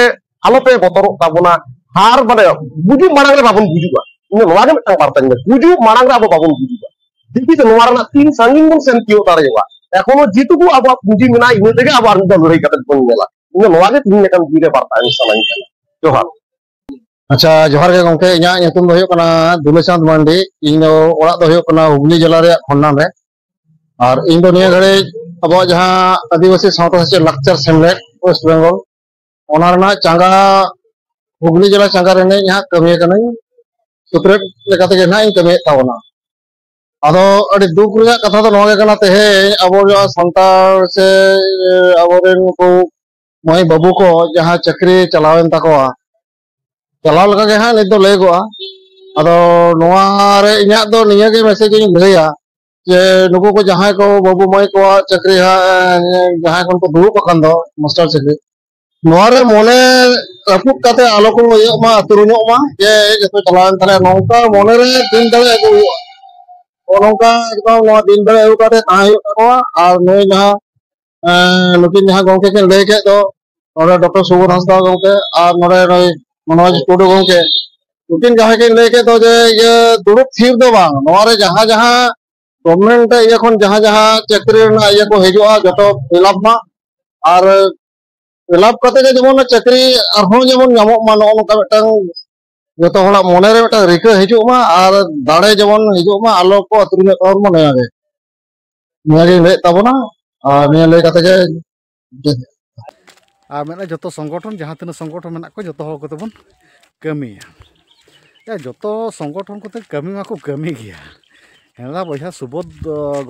ᱟᱞᱚᱯᱮ ᱵᱚᱛᱚᱨᱚᱜ ᱛᱟᱵᱚᱱᱟ᱾ ᱦᱟᱨ ᱢᱟᱱᱮ ᱜᱩᱡᱩᱜ ᱢᱟᱲᱟᱝ ᱨᱮ ᱵᱟᱵᱚᱱ ᱜᱩᱡᱩᱜᱼᱟ᱾ ᱤᱧ ᱫᱚ ᱱᱚᱣᱟ ᱜᱮ ᱢᱤᱫᱴᱟᱝ ᱵᱟᱨᱛᱟᱧ ᱮᱢᱟ, ᱜᱩᱡᱩᱜ ᱢᱟᱲᱟᱝ ᱨᱮ ᱟᱵᱚ ᱵᱟᱵᱚᱱ ᱜᱩᱡᱩᱜᱼᱟ᱾ ᱫᱮᱠᱷᱤ ᱛᱚ ᱱᱚᱣᱟ ᱨᱮᱱᱟᱜ ᱛᱤᱱ ᱥᱟᱺᱜᱤᱧ ᱵᱚᱱ ᱥᱮᱱ ᱛᱤᱭᱳᱜ ᱫᱟᱲᱮᱭᱟᱜᱼᱟ᱾ ᱮᱠᱷᱚᱱᱳ ᱡᱮᱴᱩᱠᱩ ᱟᱵᱚᱣᱟᱜ ᱯᱩᱸᱡᱤ ᱢᱮᱱᱟᱜᱼᱟ, ᱤᱱᱟᱹ ᱛᱮᱜᱮ ᱟᱵᱚ ᱟᱨ ᱢᱤᱫ ᱫᱷᱟᱣ ᱞᱟᱹᱲᱦᱟᱹᱭ ᱠᱟᱛᱮ ᱵᱚᱱ ᱧᱮᱞᱟ᱾ ᱤᱧ ᱫᱚ ᱱᱚᱣᱟ ᱜᱮ ᱛᱤᱦᱤᱧ ᱞᱮᱠᱟᱱ ᱫᱤᱱ ᱨᱮ ᱵᱟᱨᱛᱟ ᱮᱢ ᱥᱟᱱᱟᱧ ᱠᱟᱱᱟ᱾ ᱡᱚᱦᱟᱨ᱾ ᱟᱪᱪᱷᱟ, ᱡᱚᱦᱟᱨ ᱜᱮ ᱜᱚᱝᱠᱮ᱾ ᱤᱧᱟᱹᱜ ᱧᱩᱛᱩᱢ ᱫᱚ ᱦᱩᱭᱩᱜ ᱠᱟᱱᱟ ᱫᱩᱞᱟᱹᱪᱟᱸᱫᱽ ᱢᱟᱱᱰᱤ᱾ ᱤᱧ ᱫᱚ ᱚᱲᱟᱜ ᱫᱚ ᱦᱩᱭᱩᱜ ᱠᱟᱱᱟ ᱦᱩᱜᱽᱞᱤ ᱡᱮᱞᱟ ᱨᱮᱭᱟᱜ ᱠᱷᱚᱱᱰᱟᱱ ᱨᱮ᱾ ᱟᱨ ᱤᱧ ᱫᱚ ᱱᱤᱭᱟᱹ ᱜᱷᱟᱹᱲᱤᱡ ᱟᱵᱚᱣᱟᱜ ᱡᱟᱦᱟᱸ ᱟᱹᱫᱤᱵᱟᱹᱥᱤ ᱥᱟᱶᱛᱟ ᱥᱮᱪᱮᱫ ᱞᱟᱠᱪᱟᱨ ᱥᱮᱢᱞᱮᱫ ᱣᱮᱥᱴ ᱵᱮᱝᱜᱚᱞ, ᱚᱱᱟ ᱨᱮᱱᱟᱜ ᱪᱟᱸᱜᱟ, ᱦᱩᱜᱽᱞᱤ ᱡᱮᱞᱟ ᱪᱟᱸᱜᱟ ᱨᱤᱱᱤᱡ ᱦᱟᱸᱜ ᱠᱟᱹᱢᱤᱭᱟᱹ ᱠᱟᱹᱱᱟᱹᱧ᱾ ᱥᱩᱛᱨᱮᱫ ᱞᱮᱠᱟ ᱛᱮᱜᱮ ᱱᱟᱦᱟᱜ ᱤᱧ ᱠᱟᱹᱢᱤᱭᱮᱫ ᱛᱟᱵᱚᱱᱟ᱾ ᱟᱫᱚ ᱟᱹᱰᱤ ᱫᱩᱠ ᱨᱮᱭᱟᱜ ᱠᱟᱛᱷᱟ ᱫᱚ ᱱᱚᱣᱟ ᱜᱮ ᱠᱟᱱᱟ, ᱛᱮᱦᱮᱧ ᱟᱵᱚ ᱡᱟᱦᱟᱸ ᱥᱟᱱᱛᱟᱲ ᱥᱮ ᱟᱵᱚᱨᱮᱱ ᱱᱩᱠᱩ ᱢᱟᱹᱭ ᱵᱟᱹᱵᱩ ᱠᱚ ᱡᱟᱦᱟᱸ ᱪᱟᱹᱠᱨᱤ ᱪᱟᱞᱟᱣᱮᱱ ᱛᱟᱠᱚᱣᱟ, ᱪᱟᱞᱟᱣ ᱞᱮᱠᱟ ᱜᱮ ᱦᱟᱸᱜ ᱱᱤᱛ ᱫᱚ ᱞᱟᱹᱭᱚᱜᱼᱟ᱾ ᱟᱫᱚ ᱱᱚᱣᱟ ᱨᱮ ᱤᱧᱟᱹᱜ ᱫᱚ ᱱᱤᱭᱟᱹ ᱜᱮ ᱢᱮᱥᱮᱡᱽ ᱤᱧ ᱞᱟᱹᱭᱟ ᱡᱮ ᱱᱩᱠᱩ ᱠᱚ ᱡᱟᱦᱟᱸᱭ ᱠᱚ ᱵᱟᱹᱵᱩ ᱢᱟᱹᱭ ᱠᱚᱣᱟᱜ ᱪᱟᱹᱠᱨᱤ ᱦᱟᱸᱜ, ᱡᱟᱦᱟᱸᱭ ᱠᱷᱚᱱ ᱠᱚ ᱫᱩᱲᱩᱵ ᱟᱠᱟᱱ ᱫᱚ ᱢᱟᱥᱴᱟᱨ ᱪᱟᱹᱠᱨᱤ, ᱱᱚᱣᱟ ᱨᱮ ᱢᱚᱱᱮ ᱨᱟᱹᱯᱩᱫ ᱠᱟᱛᱮ ᱟᱞᱚ ᱠᱚ ᱤᱭᱟᱹᱜ ᱢᱟ, ᱟᱹᱛᱨᱩᱧᱚᱜ ᱢᱟ, ᱡᱮ ᱡᱚᱛᱚ ᱪᱟᱞᱟᱣᱮᱱ ᱛᱟᱞᱮᱭᱟ, ᱱᱚᱝᱠᱟ ᱢᱚᱱᱮ ᱨᱮ ᱫᱤᱞ ᱫᱟᱲᱮ ᱟᱹᱜᱩ ᱦᱩᱭᱩᱜᱼᱟ᱾ ᱱᱚᱜᱼᱚ ᱱᱚᱝᱠᱟ ᱮᱠᱫᱚᱢ ᱱᱚᱣᱟ ᱫᱤᱞ ᱫᱟᱲᱮ ᱟᱹᱜᱩ ᱠᱟᱛᱮ ᱛᱟᱦᱮᱸ ᱦᱩᱭᱩᱜ ᱛᱟᱠᱚᱣᱟ᱾ ᱟᱨ ᱱᱩᱭ ᱡᱟᱦᱟᱸ, ᱮᱸ, ᱱᱩᱠᱤᱱ ᱡᱟᱦᱟᱸ ᱜᱚᱝᱠᱮ ᱠᱤᱱ ᱞᱟᱹᱭ ᱠᱮᱫ ᱫᱚ, ᱱᱚᱰᱮ ᱰᱚᱠᱴᱚᱨ ᱥᱩᱵᱳᱫᱷ ᱦᱟᱸᱥᱫᱟ ᱜᱚᱝᱠᱮ ᱟᱨ ᱱᱚᱰᱮ ᱱᱩᱭ ᱢᱚᱱᱳᱡᱽ ᱴᱩᱰᱩ ᱜᱚᱝᱠᱮ, ᱱᱩᱠᱤᱱ ᱡᱟᱦᱟᱸᱭ ᱠᱤᱱ ᱞᱟᱹᱭ ᱠᱮᱫ ᱫᱚ ᱡᱮ ᱤᱭᱟᱹ ᱫᱩᱲᱩᱵ ᱛᱷᱤᱨ ᱫᱚ ᱵᱟᱝ, ᱱᱚᱣᱟ ᱨᱮ ᱡᱟᱦᱟᱸ ᱡᱟᱦᱟᱸ ᱜᱚᱵᱷᱢᱮᱱᱴ ᱤᱭᱟᱹ ᱠᱷᱚᱱ ᱡᱟᱦᱟᱸ ᱡᱟᱦᱟᱸ ᱪᱟᱹᱠᱨᱤ ᱨᱮᱱᱟᱜ ᱤᱭᱟᱹ ᱠᱚ ᱦᱤᱡᱩᱜᱼᱟ, ᱡᱚᱛᱚ ᱯᱷᱤᱞᱟᱯ ᱢᱟ᱾ ᱟᱨ ᱯᱷᱤᱞᱟᱯ ᱠᱟᱛᱮ ᱜᱮ ᱡᱮᱢᱚᱱ ᱪᱟᱹᱠᱨᱤ ᱟᱨᱦᱚᱸ ᱡᱮᱢᱚᱱ ᱧᱟᱢᱚᱜ ᱢᱟ, ᱱᱚᱜᱼᱚ ᱱᱚᱝᱠᱟ ᱢᱤᱫᱴᱟᱝ ᱡᱚᱛᱚ ᱦᱚᱲᱟᱜ ᱢᱚᱱᱮᱨᱮ ᱢᱤᱫᱴᱟᱝ ᱨᱤᱠᱟᱹ ᱦᱤᱡᱩᱜ ᱢᱟ ᱟᱨ ᱫᱟᱲᱮ ᱡᱮᱢᱚᱱ ᱦᱤᱡᱩᱜ ᱢᱟ, ᱟᱞᱚ ᱠᱚ ᱟᱹᱛᱨᱩᱧᱚᱜ ᱛᱟᱵᱚᱱ ᱢᱟ, ᱱᱤᱭᱟᱹᱜᱮ, ᱱᱤᱭᱟᱹᱜᱤᱧ ᱞᱟᱹᱭᱮᱫ ᱛᱟᱵᱚᱱᱟ᱾ ᱟᱨ ᱱᱤᱭᱟᱹ ᱞᱟᱹᱭ ᱠᱟᱛᱮ ᱜᱮ ᱟᱨ ᱢᱮᱱᱟ, ᱡᱚᱛᱚ ᱥᱚᱝᱜᱚᱴᱷᱚᱱ, ᱡᱟᱦᱟᱸ ᱛᱤᱱᱟᱹᱜ ᱥᱚᱝᱜᱚᱴᱷᱚᱱ ᱢᱮᱱᱟᱜ ᱠᱚ, ᱡᱚᱛᱚ ᱦᱚᱲ ᱠᱚᱛᱮ ᱵᱚᱱ ᱠᱟᱹᱢᱤᱭᱟ᱾ ᱮ, ᱡᱚᱛᱚ ᱥᱚᱝᱜᱚᱴᱷᱚᱱ ᱠᱚᱛᱮ ᱠᱟᱹᱢᱤ ᱢᱟᱠᱚ ᱠᱟᱹᱢᱤ ᱜᱮᱭᱟ᱾ ᱦᱮᱸ ᱫᱟ ᱵᱚᱭᱦᱟ ᱥᱩᱵᱳᱫᱷ,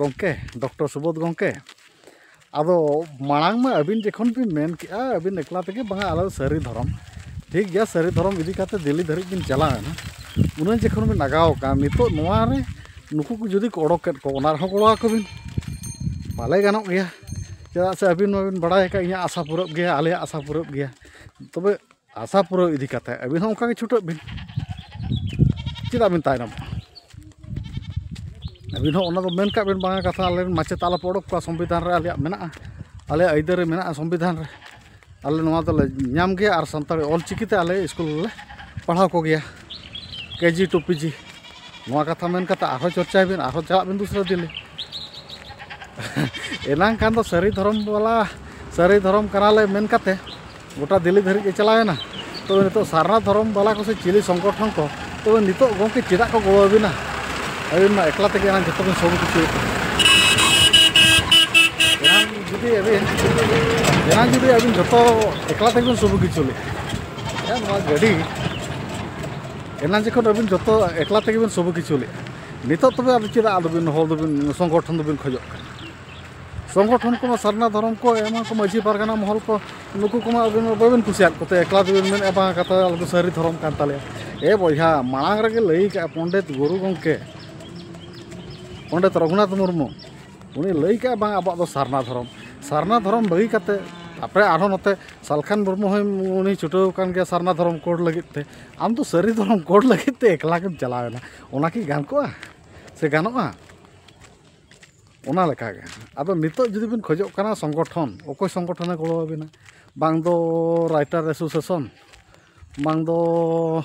ᱜᱚᱢᱠᱮ, ᱰᱚᱠᱴᱚᱨ ᱥᱩᱵᱳᱫᱷ ᱜᱚᱢᱠᱮ, ᱟᱫᱚ ᱢᱟᱲᱟᱝ ᱢᱟ ᱟᱹᱵᱤᱱ ᱡᱚᱠᱷᱚᱱ ᱵᱤᱱ ᱢᱮᱱ ᱠᱮᱜᱼᱟ, ᱟᱹᱵᱤᱱ ᱮᱠᱞᱟ ᱛᱮᱜᱮ, ᱵᱟᱝᱟ, ᱟᱞᱮ ᱫᱚ ᱥᱟᱹᱨᱤ ᱫᱷᱚᱨᱚᱢ, ᱴᱷᱤᱠ ᱜᱮᱭᱟ, ᱥᱟᱹᱨᱤ ᱫᱷᱚᱨᱚᱢ ᱤᱫᱤ ᱠᱟᱛᱮ ᱫᱤᱞᱞᱤ ᱫᱷᱟᱹᱨᱤᱡ ᱵᱤᱱ ᱪᱟᱞᱟᱣ ᱮᱱᱟ, ᱩᱱᱟᱹᱜ ᱡᱚᱠᱷᱚᱱ ᱵᱤᱱ ᱟᱜᱟᱣ ᱟᱠᱟᱱ, ᱱᱤᱛᱚᱜ ᱱᱚᱣᱟ ᱨᱮ ᱱᱩᱠᱩ ᱠᱚ ᱡᱩᱫᱤ ᱠᱚ ᱚᱰᱚᱠ ᱠᱮᱫ ᱠᱚ, ᱚᱱᱟ ᱨᱮᱦᱚᱸ ᱜᱚᱲᱚ ᱟᱠᱚ ᱵᱤᱱ, ᱯᱟᱞᱮ ᱜᱟᱱᱚᱜ ᱜᱮᱭᱟ᱾ ᱪᱮᱫᱟᱜ ᱥᱮ ᱟᱹᱵᱤᱱ ᱢᱟᱵᱤᱱ ᱵᱟᱲᱟᱭ ᱟᱠᱟᱫ, ᱤᱧᱟᱹᱜ ᱟᱥᱟ ᱯᱩᱨᱟᱹᱜ ᱜᱮᱭᱟ, ᱟᱞᱮᱭᱟᱜ ᱟᱥᱟ ᱯᱩᱨᱟᱹᱜ ᱜᱮᱭᱟ᱾ ᱛᱚᱵᱮ ᱟᱥᱟ ᱯᱩᱨᱟᱹᱣ ᱤᱫᱤ ᱠᱟᱛᱮ ᱟᱹᱵᱤᱱ ᱦᱚᱸ ᱚᱱᱠᱟ ᱜᱮ ᱪᱷᱩᱴᱟᱹᱜ ᱵᱤᱱ, ᱪᱮᱫᱟᱜ ᱵᱤᱱ ᱛᱟᱭᱱᱚᱢᱚᱜᱼᱟ? ᱟᱹᱵᱤᱱ ᱦᱚᱸ ᱚᱱᱟ ᱫᱚ ᱢᱮᱱ ᱠᱟᱜ ᱵᱤᱱ, ᱵᱟᱝᱟ ᱠᱟᱛᱷᱟ, ᱟᱞᱮ ᱨᱮᱱ ᱢᱟᱪᱮᱛ ᱟᱞᱚᱯᱮ ᱚᱰᱚᱠ ᱠᱚᱣᱟ, ᱥᱚᱝᱵᱤᱫᱷᱟᱱ ᱨᱮ ᱟᱞᱮᱭᱟᱜ ᱢᱮᱱᱟᱜᱼᱟ, ᱟᱞᱮᱭᱟᱜ ᱟᱹᱭᱫᱟᱹᱨᱤ ᱢᱮᱱᱟᱜᱼᱟ ᱥᱚᱝᱵᱤᱫᱷᱟᱱ ᱨᱮ, ᱟᱞᱮ ᱱᱚᱣᱟ ᱫᱚᱞᱮ ᱧᱟᱢ ᱜᱮᱭᱟ, ᱟᱨ ᱥᱟᱱᱛᱟᱲᱤ ᱚᱞ ᱪᱤᱠᱤ ᱛᱮ ᱟᱞᱮ ᱥᱠᱩᱞ ᱨᱮᱞᱮ ᱯᱟᱲᱦᱟᱣ ᱠᱚᱜᱮᱭᱟ, ᱠᱮᱡᱤ ᱴᱩ ᱯᱤᱡᱤ᱾ ᱱᱚᱣᱟ ᱠᱟᱛᱷᱟ ᱢᱮᱱ ᱠᱟᱛᱮ ᱟᱨᱦᱚᱸ ᱪᱚᱨᱪᱟᱭ ᱵᱤᱱ, ᱟᱨᱦᱚᱸ ᱪᱟᱞᱟᱜ ᱵᱤᱱ ᱫᱩᱥᱨᱟᱹ ᱫᱤᱞᱞᱤ᱾ ᱮᱱᱟᱝ ᱠᱷᱟᱱ ᱫᱚ ᱥᱟᱹᱨᱤ ᱫᱷᱚᱨᱚᱢ ᱵᱟᱞᱟ, ᱥᱟᱹᱨᱤ ᱫᱷᱚᱨᱚᱢ ᱠᱟᱱᱟᱞᱮ ᱢᱮᱱ ᱠᱟᱛᱮ ᱜᱚᱴᱟ ᱫᱤᱞᱞᱤ ᱫᱷᱟᱹᱨᱤᱡ ᱮ ᱪᱟᱞᱟᱣ ᱮᱱᱟ᱾ ᱛᱚᱵᱮ ᱱᱤᱛᱚᱜ ᱥᱟᱨᱱᱟ ᱫᱷᱚᱨᱚᱢ ᱵᱟᱞᱟ ᱠᱚ ᱥᱮ ᱪᱤᱞᱤ ᱥᱚᱝᱜᱚᱴᱷᱚᱱ ᱠᱚ, ᱛᱚᱵᱮ ᱱᱤᱛᱚᱜ ᱜᱚᱢᱠᱮ ᱪᱮᱫᱟᱜ ᱠᱚ ᱜᱚᱲᱚ ᱟᱹᱵᱤᱱᱟ? ᱟᱹᱵᱤᱱ ᱢᱟ ᱮᱠᱞᱟ ᱛᱮᱜᱮ ᱮᱱᱟᱝ ᱡᱚᱛᱚ ᱵᱤᱱ ᱥᱚᱵᱩ ᱠᱤᱪᱷᱩᱭᱮᱫ ᱠᱟᱱᱟ᱾ ᱮᱱᱟᱝ ᱡᱩᱫᱤ ᱟᱹᱵᱤᱱ, ᱮᱱᱟᱝ ᱡᱩᱫᱤ ᱟᱹᱵᱤᱱ ᱡᱚᱛᱚ ᱮᱠᱞᱟ ᱛᱮᱜᱮ ᱵᱤᱱ ᱥᱚᱵᱩ ᱠᱤᱪᱷᱩ ᱞᱮᱫ, ᱦᱮᱸ, ᱱᱚᱣᱟ ᱜᱟᱹᱰᱤ, ᱮᱱᱟᱝ ᱡᱚᱠᱷᱚᱱ ᱟᱹᱵᱤᱱ ᱡᱚᱛᱚ ᱮᱠᱞᱟ ᱛᱮᱜᱮ ᱵᱤᱱ ᱥᱚᱵᱩ ᱠᱤᱪᱷᱩ ᱞᱮᱫ, ᱱᱤᱛᱚᱜ ᱛᱚᱵᱮ ᱟᱫᱚ ᱪᱮᱫᱟᱜ ᱟᱫᱚ ᱵᱤᱱ ᱦᱚᱲ ᱫᱚᱵᱤᱱ ᱥᱚᱝᱜᱚᱴᱷᱚᱱ ᱫᱚᱵᱤᱱ ᱠᱷᱚᱡᱚᱜ ᱠᱟᱱᱟ? ᱥᱚᱝᱜᱚᱴᱷᱚᱱ ᱠᱚᱢᱟ ᱥᱟᱨᱱᱟ ᱫᱷᱚᱨᱚᱢ ᱠᱚ ᱮᱢᱟ ᱠᱚ, ᱢᱟᱹᱡᱷᱤ ᱯᱟᱨᱜᱟᱱᱟ ᱢᱚᱦᱚᱞ ᱠᱚ, ᱱᱩᱠᱩ ᱠᱚᱢᱟ ᱟᱹᱵᱤᱱ ᱢᱟ ᱵᱟᱹᱵᱤᱱ ᱠᱩᱥᱤᱭᱟᱫ ᱠᱚᱛᱮ, ᱮᱠᱞᱟ ᱛᱮᱵᱤᱱ ᱢᱮᱱᱮᱫᱼᱟ, "ᱵᱟᱝ, ᱠᱟᱛᱷᱟ ᱟᱞᱮ ᱫᱚ ᱥᱟᱹᱨᱤ ᱫᱷᱚᱨᱚᱢ ᱠᱟᱱ ᱛᱟᱞᱮᱭᱟ᱾" ᱮ ᱵᱚᱭᱦᱟ, ᱢᱟᱲᱟᱝ ᱨᱮᱜᱮ ᱞᱟᱹᱭ ᱠᱟᱜᱼᱟ ᱯᱚᱱᱰᱤᱛ ᱜᱩᱨᱩ ᱜᱚᱢᱠᱮ, ᱯᱚᱱᱰᱤᱛ ᱨᱚᱜᱷᱩᱱᱟᱛᱷ ᱢᱩᱨᱢᱩ, ᱩᱱᱤ ᱞᱟᱹᱭ ᱠᱟᱜᱼᱟ, "ᱵᱟᱝ, ᱟᱵᱚᱣᱟᱜ ᱫᱚ ᱥᱟᱨᱱᱟ ᱫᱷᱚᱨᱚᱢ᱾" ᱥᱟᱨᱱᱟ ᱫᱷᱚᱨᱚᱢ ᱵᱟᱹᱜᱤ ᱠᱟᱛᱮ, ᱛᱟᱯᱚᱨᱮ ᱟᱨᱦᱚᱸ ᱱᱚᱛᱮ ᱥᱟᱞᱠᱷᱟᱱ ᱢᱩᱨᱢᱩ ᱦᱚᱸ ᱩᱱᱤ ᱪᱷᱩᱴᱟᱹᱣ ᱟᱠᱟᱱ ᱜᱮᱭᱟ ᱥᱟᱨᱱᱟ ᱫᱷᱚᱨᱚᱢ ᱠᱳᱰ ᱞᱟᱹᱜᱤᱫ ᱛᱮ᱾ ᱟᱢ ᱫᱚ ᱥᱟᱹᱨᱤ ᱫᱷᱚᱨᱚᱢ ᱠᱳᱰ ᱞᱟᱹᱜᱤᱫ ᱛᱮ ᱮᱠᱞᱟ ᱜᱮᱢ ᱪᱟᱞᱟᱣ ᱮᱱᱟ, ᱚᱱᱟ ᱠᱤ ᱜᱟᱱ ᱠᱚᱜᱼᱟ ᱥᱮ ᱜᱟᱱᱚᱜᱼᱟ? ᱚᱱᱟ ᱞᱮᱠᱟᱜᱮ᱾ ᱟᱫᱚ ᱱᱤᱛᱚᱜ ᱡᱩᱫᱤ ᱵᱤᱱ ᱠᱷᱚᱡᱚᱜ ᱠᱟᱱᱟ ᱥᱚᱝᱜᱚᱴᱷᱚᱱ, ᱚᱠᱚᱭ ᱥᱚᱝᱜᱚᱴᱷᱚᱱᱮ ᱜᱚᱲᱚ ᱟᱵᱤᱱᱟ? ᱵᱟᱝ ᱫᱚ ᱨᱟᱭᱴᱟᱨ ᱮᱥᱳᱥᱤᱭᱮᱥᱚᱱ, ᱵᱟᱝ ᱫᱚ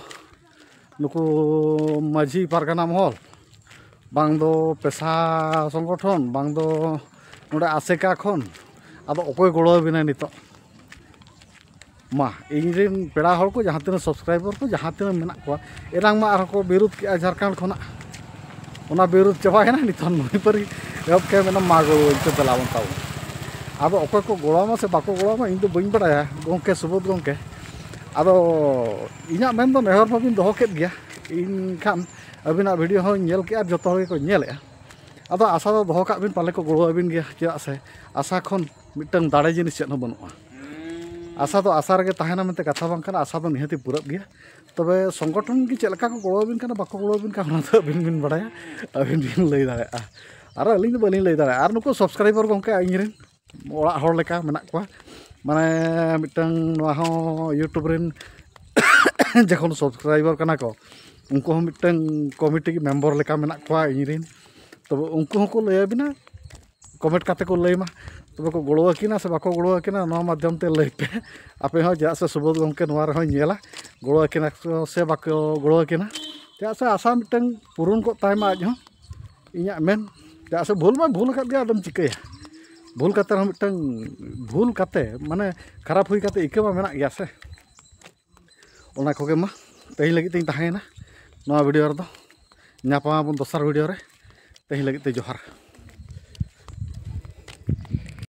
ᱱᱩᱠᱩ ᱢᱟᱹᱡᱷᱤ ᱯᱟᱨᱜᱟᱱᱟ ᱢᱚᱦᱚᱞ, ᱵᱟᱝ ᱫᱚ ᱯᱮᱥᱟ ᱥᱚᱝᱜᱚᱴᱷᱚᱱ, ᱵᱟᱝ ᱫᱚ ᱱᱚᱰᱮ ᱟᱥᱮᱠᱟ ᱠᱷᱚᱱ᱾ ᱟᱫᱚ ᱚᱠᱚᱭ ᱜᱚᱲᱚ ᱟᱵᱤᱱᱟ ᱱᱤᱛᱚᱜ? ᱢᱟ, ᱤᱧᱨᱮᱱ ᱯᱮᱲᱟ ᱦᱚᱲ ᱠᱚ, ᱡᱟᱦᱟᱸ ᱛᱤᱱᱟᱹᱜ subscriber ᱠᱚ, ᱡᱟᱦᱟᱸ ᱛᱤᱱᱟᱹᱜ ᱢᱮᱱᱟᱜ ᱠᱚᱣᱟ, ᱮᱱᱟᱝ ᱢᱟ ᱟᱨᱦᱚᱸ ᱠᱚ ᱵᱤᱨᱳᱫ ᱠᱮᱜᱼᱟ ᱡᱷᱟᱲᱠᱷᱚᱸᱰ ᱠᱷᱚᱱᱟᱜ, ᱚᱱᱟ ᱵᱤᱨᱳᱫ ᱪᱟᱵᱟᱭᱮᱱᱟ᱾ ᱱᱤᱛᱚᱝ ᱱᱚᱭ ᱯᱟᱹᱨᱤ ᱮᱦᱚᱵ ᱠᱮᱫ, ᱢᱮᱱᱟ ᱢᱟ ᱜᱚᱲᱚ ᱤᱧ ᱯᱮ, ᱫᱮᱞᱟ ᱵᱚᱱ ᱛᱟᱵᱚᱱ᱾ ᱟᱫᱚ ᱚᱠᱚᱭ ᱠᱚ ᱜᱚᱲᱚ ᱟᱢᱟ ᱥᱮ ᱵᱟᱠᱚ ᱜᱚᱲᱚ ᱟᱢᱟ, ᱤᱧ ᱫᱚ ᱵᱟᱹᱧ ᱵᱟᱲᱟᱭᱟ ᱜᱚᱢᱠᱮ, ᱥᱩᱵᱳᱫᱷ ᱜᱚᱢᱠᱮ᱾ ᱟᱫᱚ ᱤᱧᱟᱹᱜ ᱢᱮᱱ ᱫᱚ ᱱᱮᱦᱚᱨ ᱢᱟᱵᱤᱱ ᱫᱚᱦᱚ ᱠᱮᱫ ᱜᱮᱭᱟ, ᱤᱧ ᱠᱷᱟᱱ ᱟᱹᱵᱤᱱᱟᱜ video ᱦᱚᱸᱧ ᱧᱮᱞ ᱠᱮᱜᱼᱟ, ᱡᱚᱛᱚ ᱦᱚᱲ ᱜᱮᱠᱚ ᱧᱮᱞᱮᱜᱼᱟ᱾ ᱟᱫᱚ ᱟᱥᱟ ᱫᱚ ᱫᱚᱦᱚ ᱠᱟᱜ ᱵᱤᱱ, ᱯᱟᱞᱮ ᱠᱚ ᱜᱚᱲᱚ ᱟᱹᱵᱤᱱ ᱜᱮᱭᱟ, ᱪᱮᱫᱟᱜ ᱥᱮ ᱟᱥᱟ ᱠᱷᱚᱱ ᱢᱤᱫᱴᱟᱝ ᱫᱟᱲᱮ ᱡᱤᱱᱤᱥ ᱪᱮᱫ ᱦᱚᱸ ᱵᱟᱹᱱᱩᱜᱼᱟ᱾ ᱟᱥᱟ ᱫᱚ ᱟᱥᱟ ᱨᱮᱜᱮ ᱛᱟᱦᱮᱱᱟ ᱢᱮᱱᱛᱮ ᱠᱟᱛᱷᱟ ᱵᱟᱝ ᱠᱟᱱᱟ, ᱟᱥᱟ ᱫᱚ ᱱᱤᱦᱟᱹᱛᱤ ᱯᱩᱨᱟᱹᱜ ᱜᱮᱭᱟ᱾ ᱛᱚᱵᱮ ᱥᱚᱝᱜᱚᱴᱷᱚᱱ ᱜᱮ ᱪᱮᱫ ᱞᱮᱠᱟ ᱠᱚ ᱜᱚᱲᱚ ᱟᱹᱵᱤᱱ ᱠᱟᱱᱟ, ᱵᱟᱠᱚ ᱜᱚᱲᱚ ᱟᱹᱵᱤᱱ ᱠᱟᱱᱟ, ᱚᱱᱟ ᱫᱚ ᱟᱹᱵᱤᱱ ᱵᱤᱱ ᱵᱟᱲᱟᱭᱟ, ᱟᱹᱵᱤᱱ ᱵᱤᱱ ᱞᱟᱹᱭ ᱫᱟᱲᱮᱭᱟᱜᱼᱟ᱾ ᱟᱨ ᱱᱩᱠᱩ subscriber ᱠᱚ ᱦᱚᱸᱠᱚ ᱞᱟᱹᱭ ᱫᱟᱲᱮᱭᱟᱜᱼᱟ᱾ ᱟᱨ ᱱᱩᱠᱩ subscriber ᱜᱚᱢᱠᱮ ᱤᱧᱨᱮᱱ ᱚᱲᱟᱜ ᱦᱚᱲ ᱞᱮᱠᱟ ᱢᱮᱱᱟᱜ ᱠᱚᱣᱟ, ᱢᱟᱱᱮ ᱢᱤᱫᱴᱟᱝ ᱱᱚᱣᱟ ᱦᱚᱸ YouTube ᱨᱮᱱ ᱡᱚᱠᱷᱚᱱ subscriber ᱠᱟᱱᱟ ᱠᱚ, ᱩᱱᱠᱩ ᱦᱚᱸ ᱢᱤᱫᱴᱟᱝ committee member ᱞᱮᱠᱟ ᱢᱮᱱᱟᱜ ᱠᱚᱣᱟ ᱤᱧᱨᱮᱱ᱾ ᱛᱚᱵᱮ ᱩᱱᱠᱩ ᱦᱚᱸᱠᱚ ᱞᱟᱹᱭ ᱟᱹᱵᱤᱱᱟ, comment ᱠᱟᱛᱮ ᱠᱚ ᱞᱟᱹᱭ ᱢᱟ᱾ ᱛᱚᱵᱮ ᱠᱚ ᱜᱚᱲᱚ ᱟᱹᱠᱤᱱᱟ ᱥᱮ ᱵᱟᱠᱚ ᱜᱚᱲᱚ ᱟᱹᱠᱤᱱᱟ, ᱱᱚᱣᱟ ᱢᱟᱫᱽᱫᱷᱚᱢ ᱛᱮ ᱞᱟᱹᱭ ᱯᱮ ᱟᱯᱮ ᱦᱚᱸ, ᱪᱮᱫᱟᱜ ᱥᱮ ᱥᱩᱵᱳᱫᱷ ᱜᱚᱢᱠᱮ ᱱᱚᱣᱟ ᱨᱮᱦᱚᱸᱭ ᱧᱮᱞᱟ, ᱜᱚᱲᱚ ᱟᱹᱠᱤᱱᱟ ᱠᱚ ᱥᱮ ᱵᱟᱠᱚ ᱜᱚᱲᱚ ᱟᱹᱠᱤᱱᱟ᱾ ᱪᱮᱫᱟᱜ ᱥᱮ ᱟᱥᱟ ᱢᱤᱫᱴᱟᱝ ᱯᱩᱨᱩᱱ ᱠᱚᱜ ᱛᱟᱭ ᱢᱟ ᱟᱡ ᱦᱚᱸ, ᱤᱧᱟᱹᱜ ᱢᱮᱱ᱾ ᱪᱮᱫᱟᱜ ᱥᱮ ᱵᱷᱩᱞ ᱢᱟ ᱵᱷᱩᱞ ᱟᱠᱟᱫ ᱜᱮᱭᱟ, ᱟᱫᱚᱢ ᱪᱤᱠᱟᱹᱭᱟ? ᱵᱷᱩᱞ ᱠᱟᱛᱮ ᱨᱮᱦᱚᱸ ᱢᱤᱫᱴᱟᱝ, ᱵᱷᱩᱞ ᱠᱟᱛᱮ ᱢᱟᱱᱮ ᱠᱷᱟᱨᱟᱯ ᱦᱩᱭ ᱠᱟᱛᱮ ᱤᱠᱟᱹ ᱢᱟ ᱢᱮᱱᱟᱜ ᱜᱮᱭᱟ ᱥᱮ᱾ ᱚᱱᱟ ᱠᱚᱜᱮ ᱢᱟ, ᱛᱮᱦᱮᱧ ᱞᱟᱹᱜᱤᱫ ᱛᱤᱧ ᱛᱟᱦᱮᱸᱭᱮᱱᱟ ᱱᱚᱣᱟ video ᱨᱮᱫᱚ᱾ ᱧᱟᱯᱟᱢ ᱟᱵᱚᱱ ᱫᱚᱥᱟᱨ video ᱨᱮ᱾ ᱛᱮᱦᱮᱧ ᱞᱟᱹᱜᱤᱫ ᱛᱮ ᱡᱚᱦᱟᱨ᱾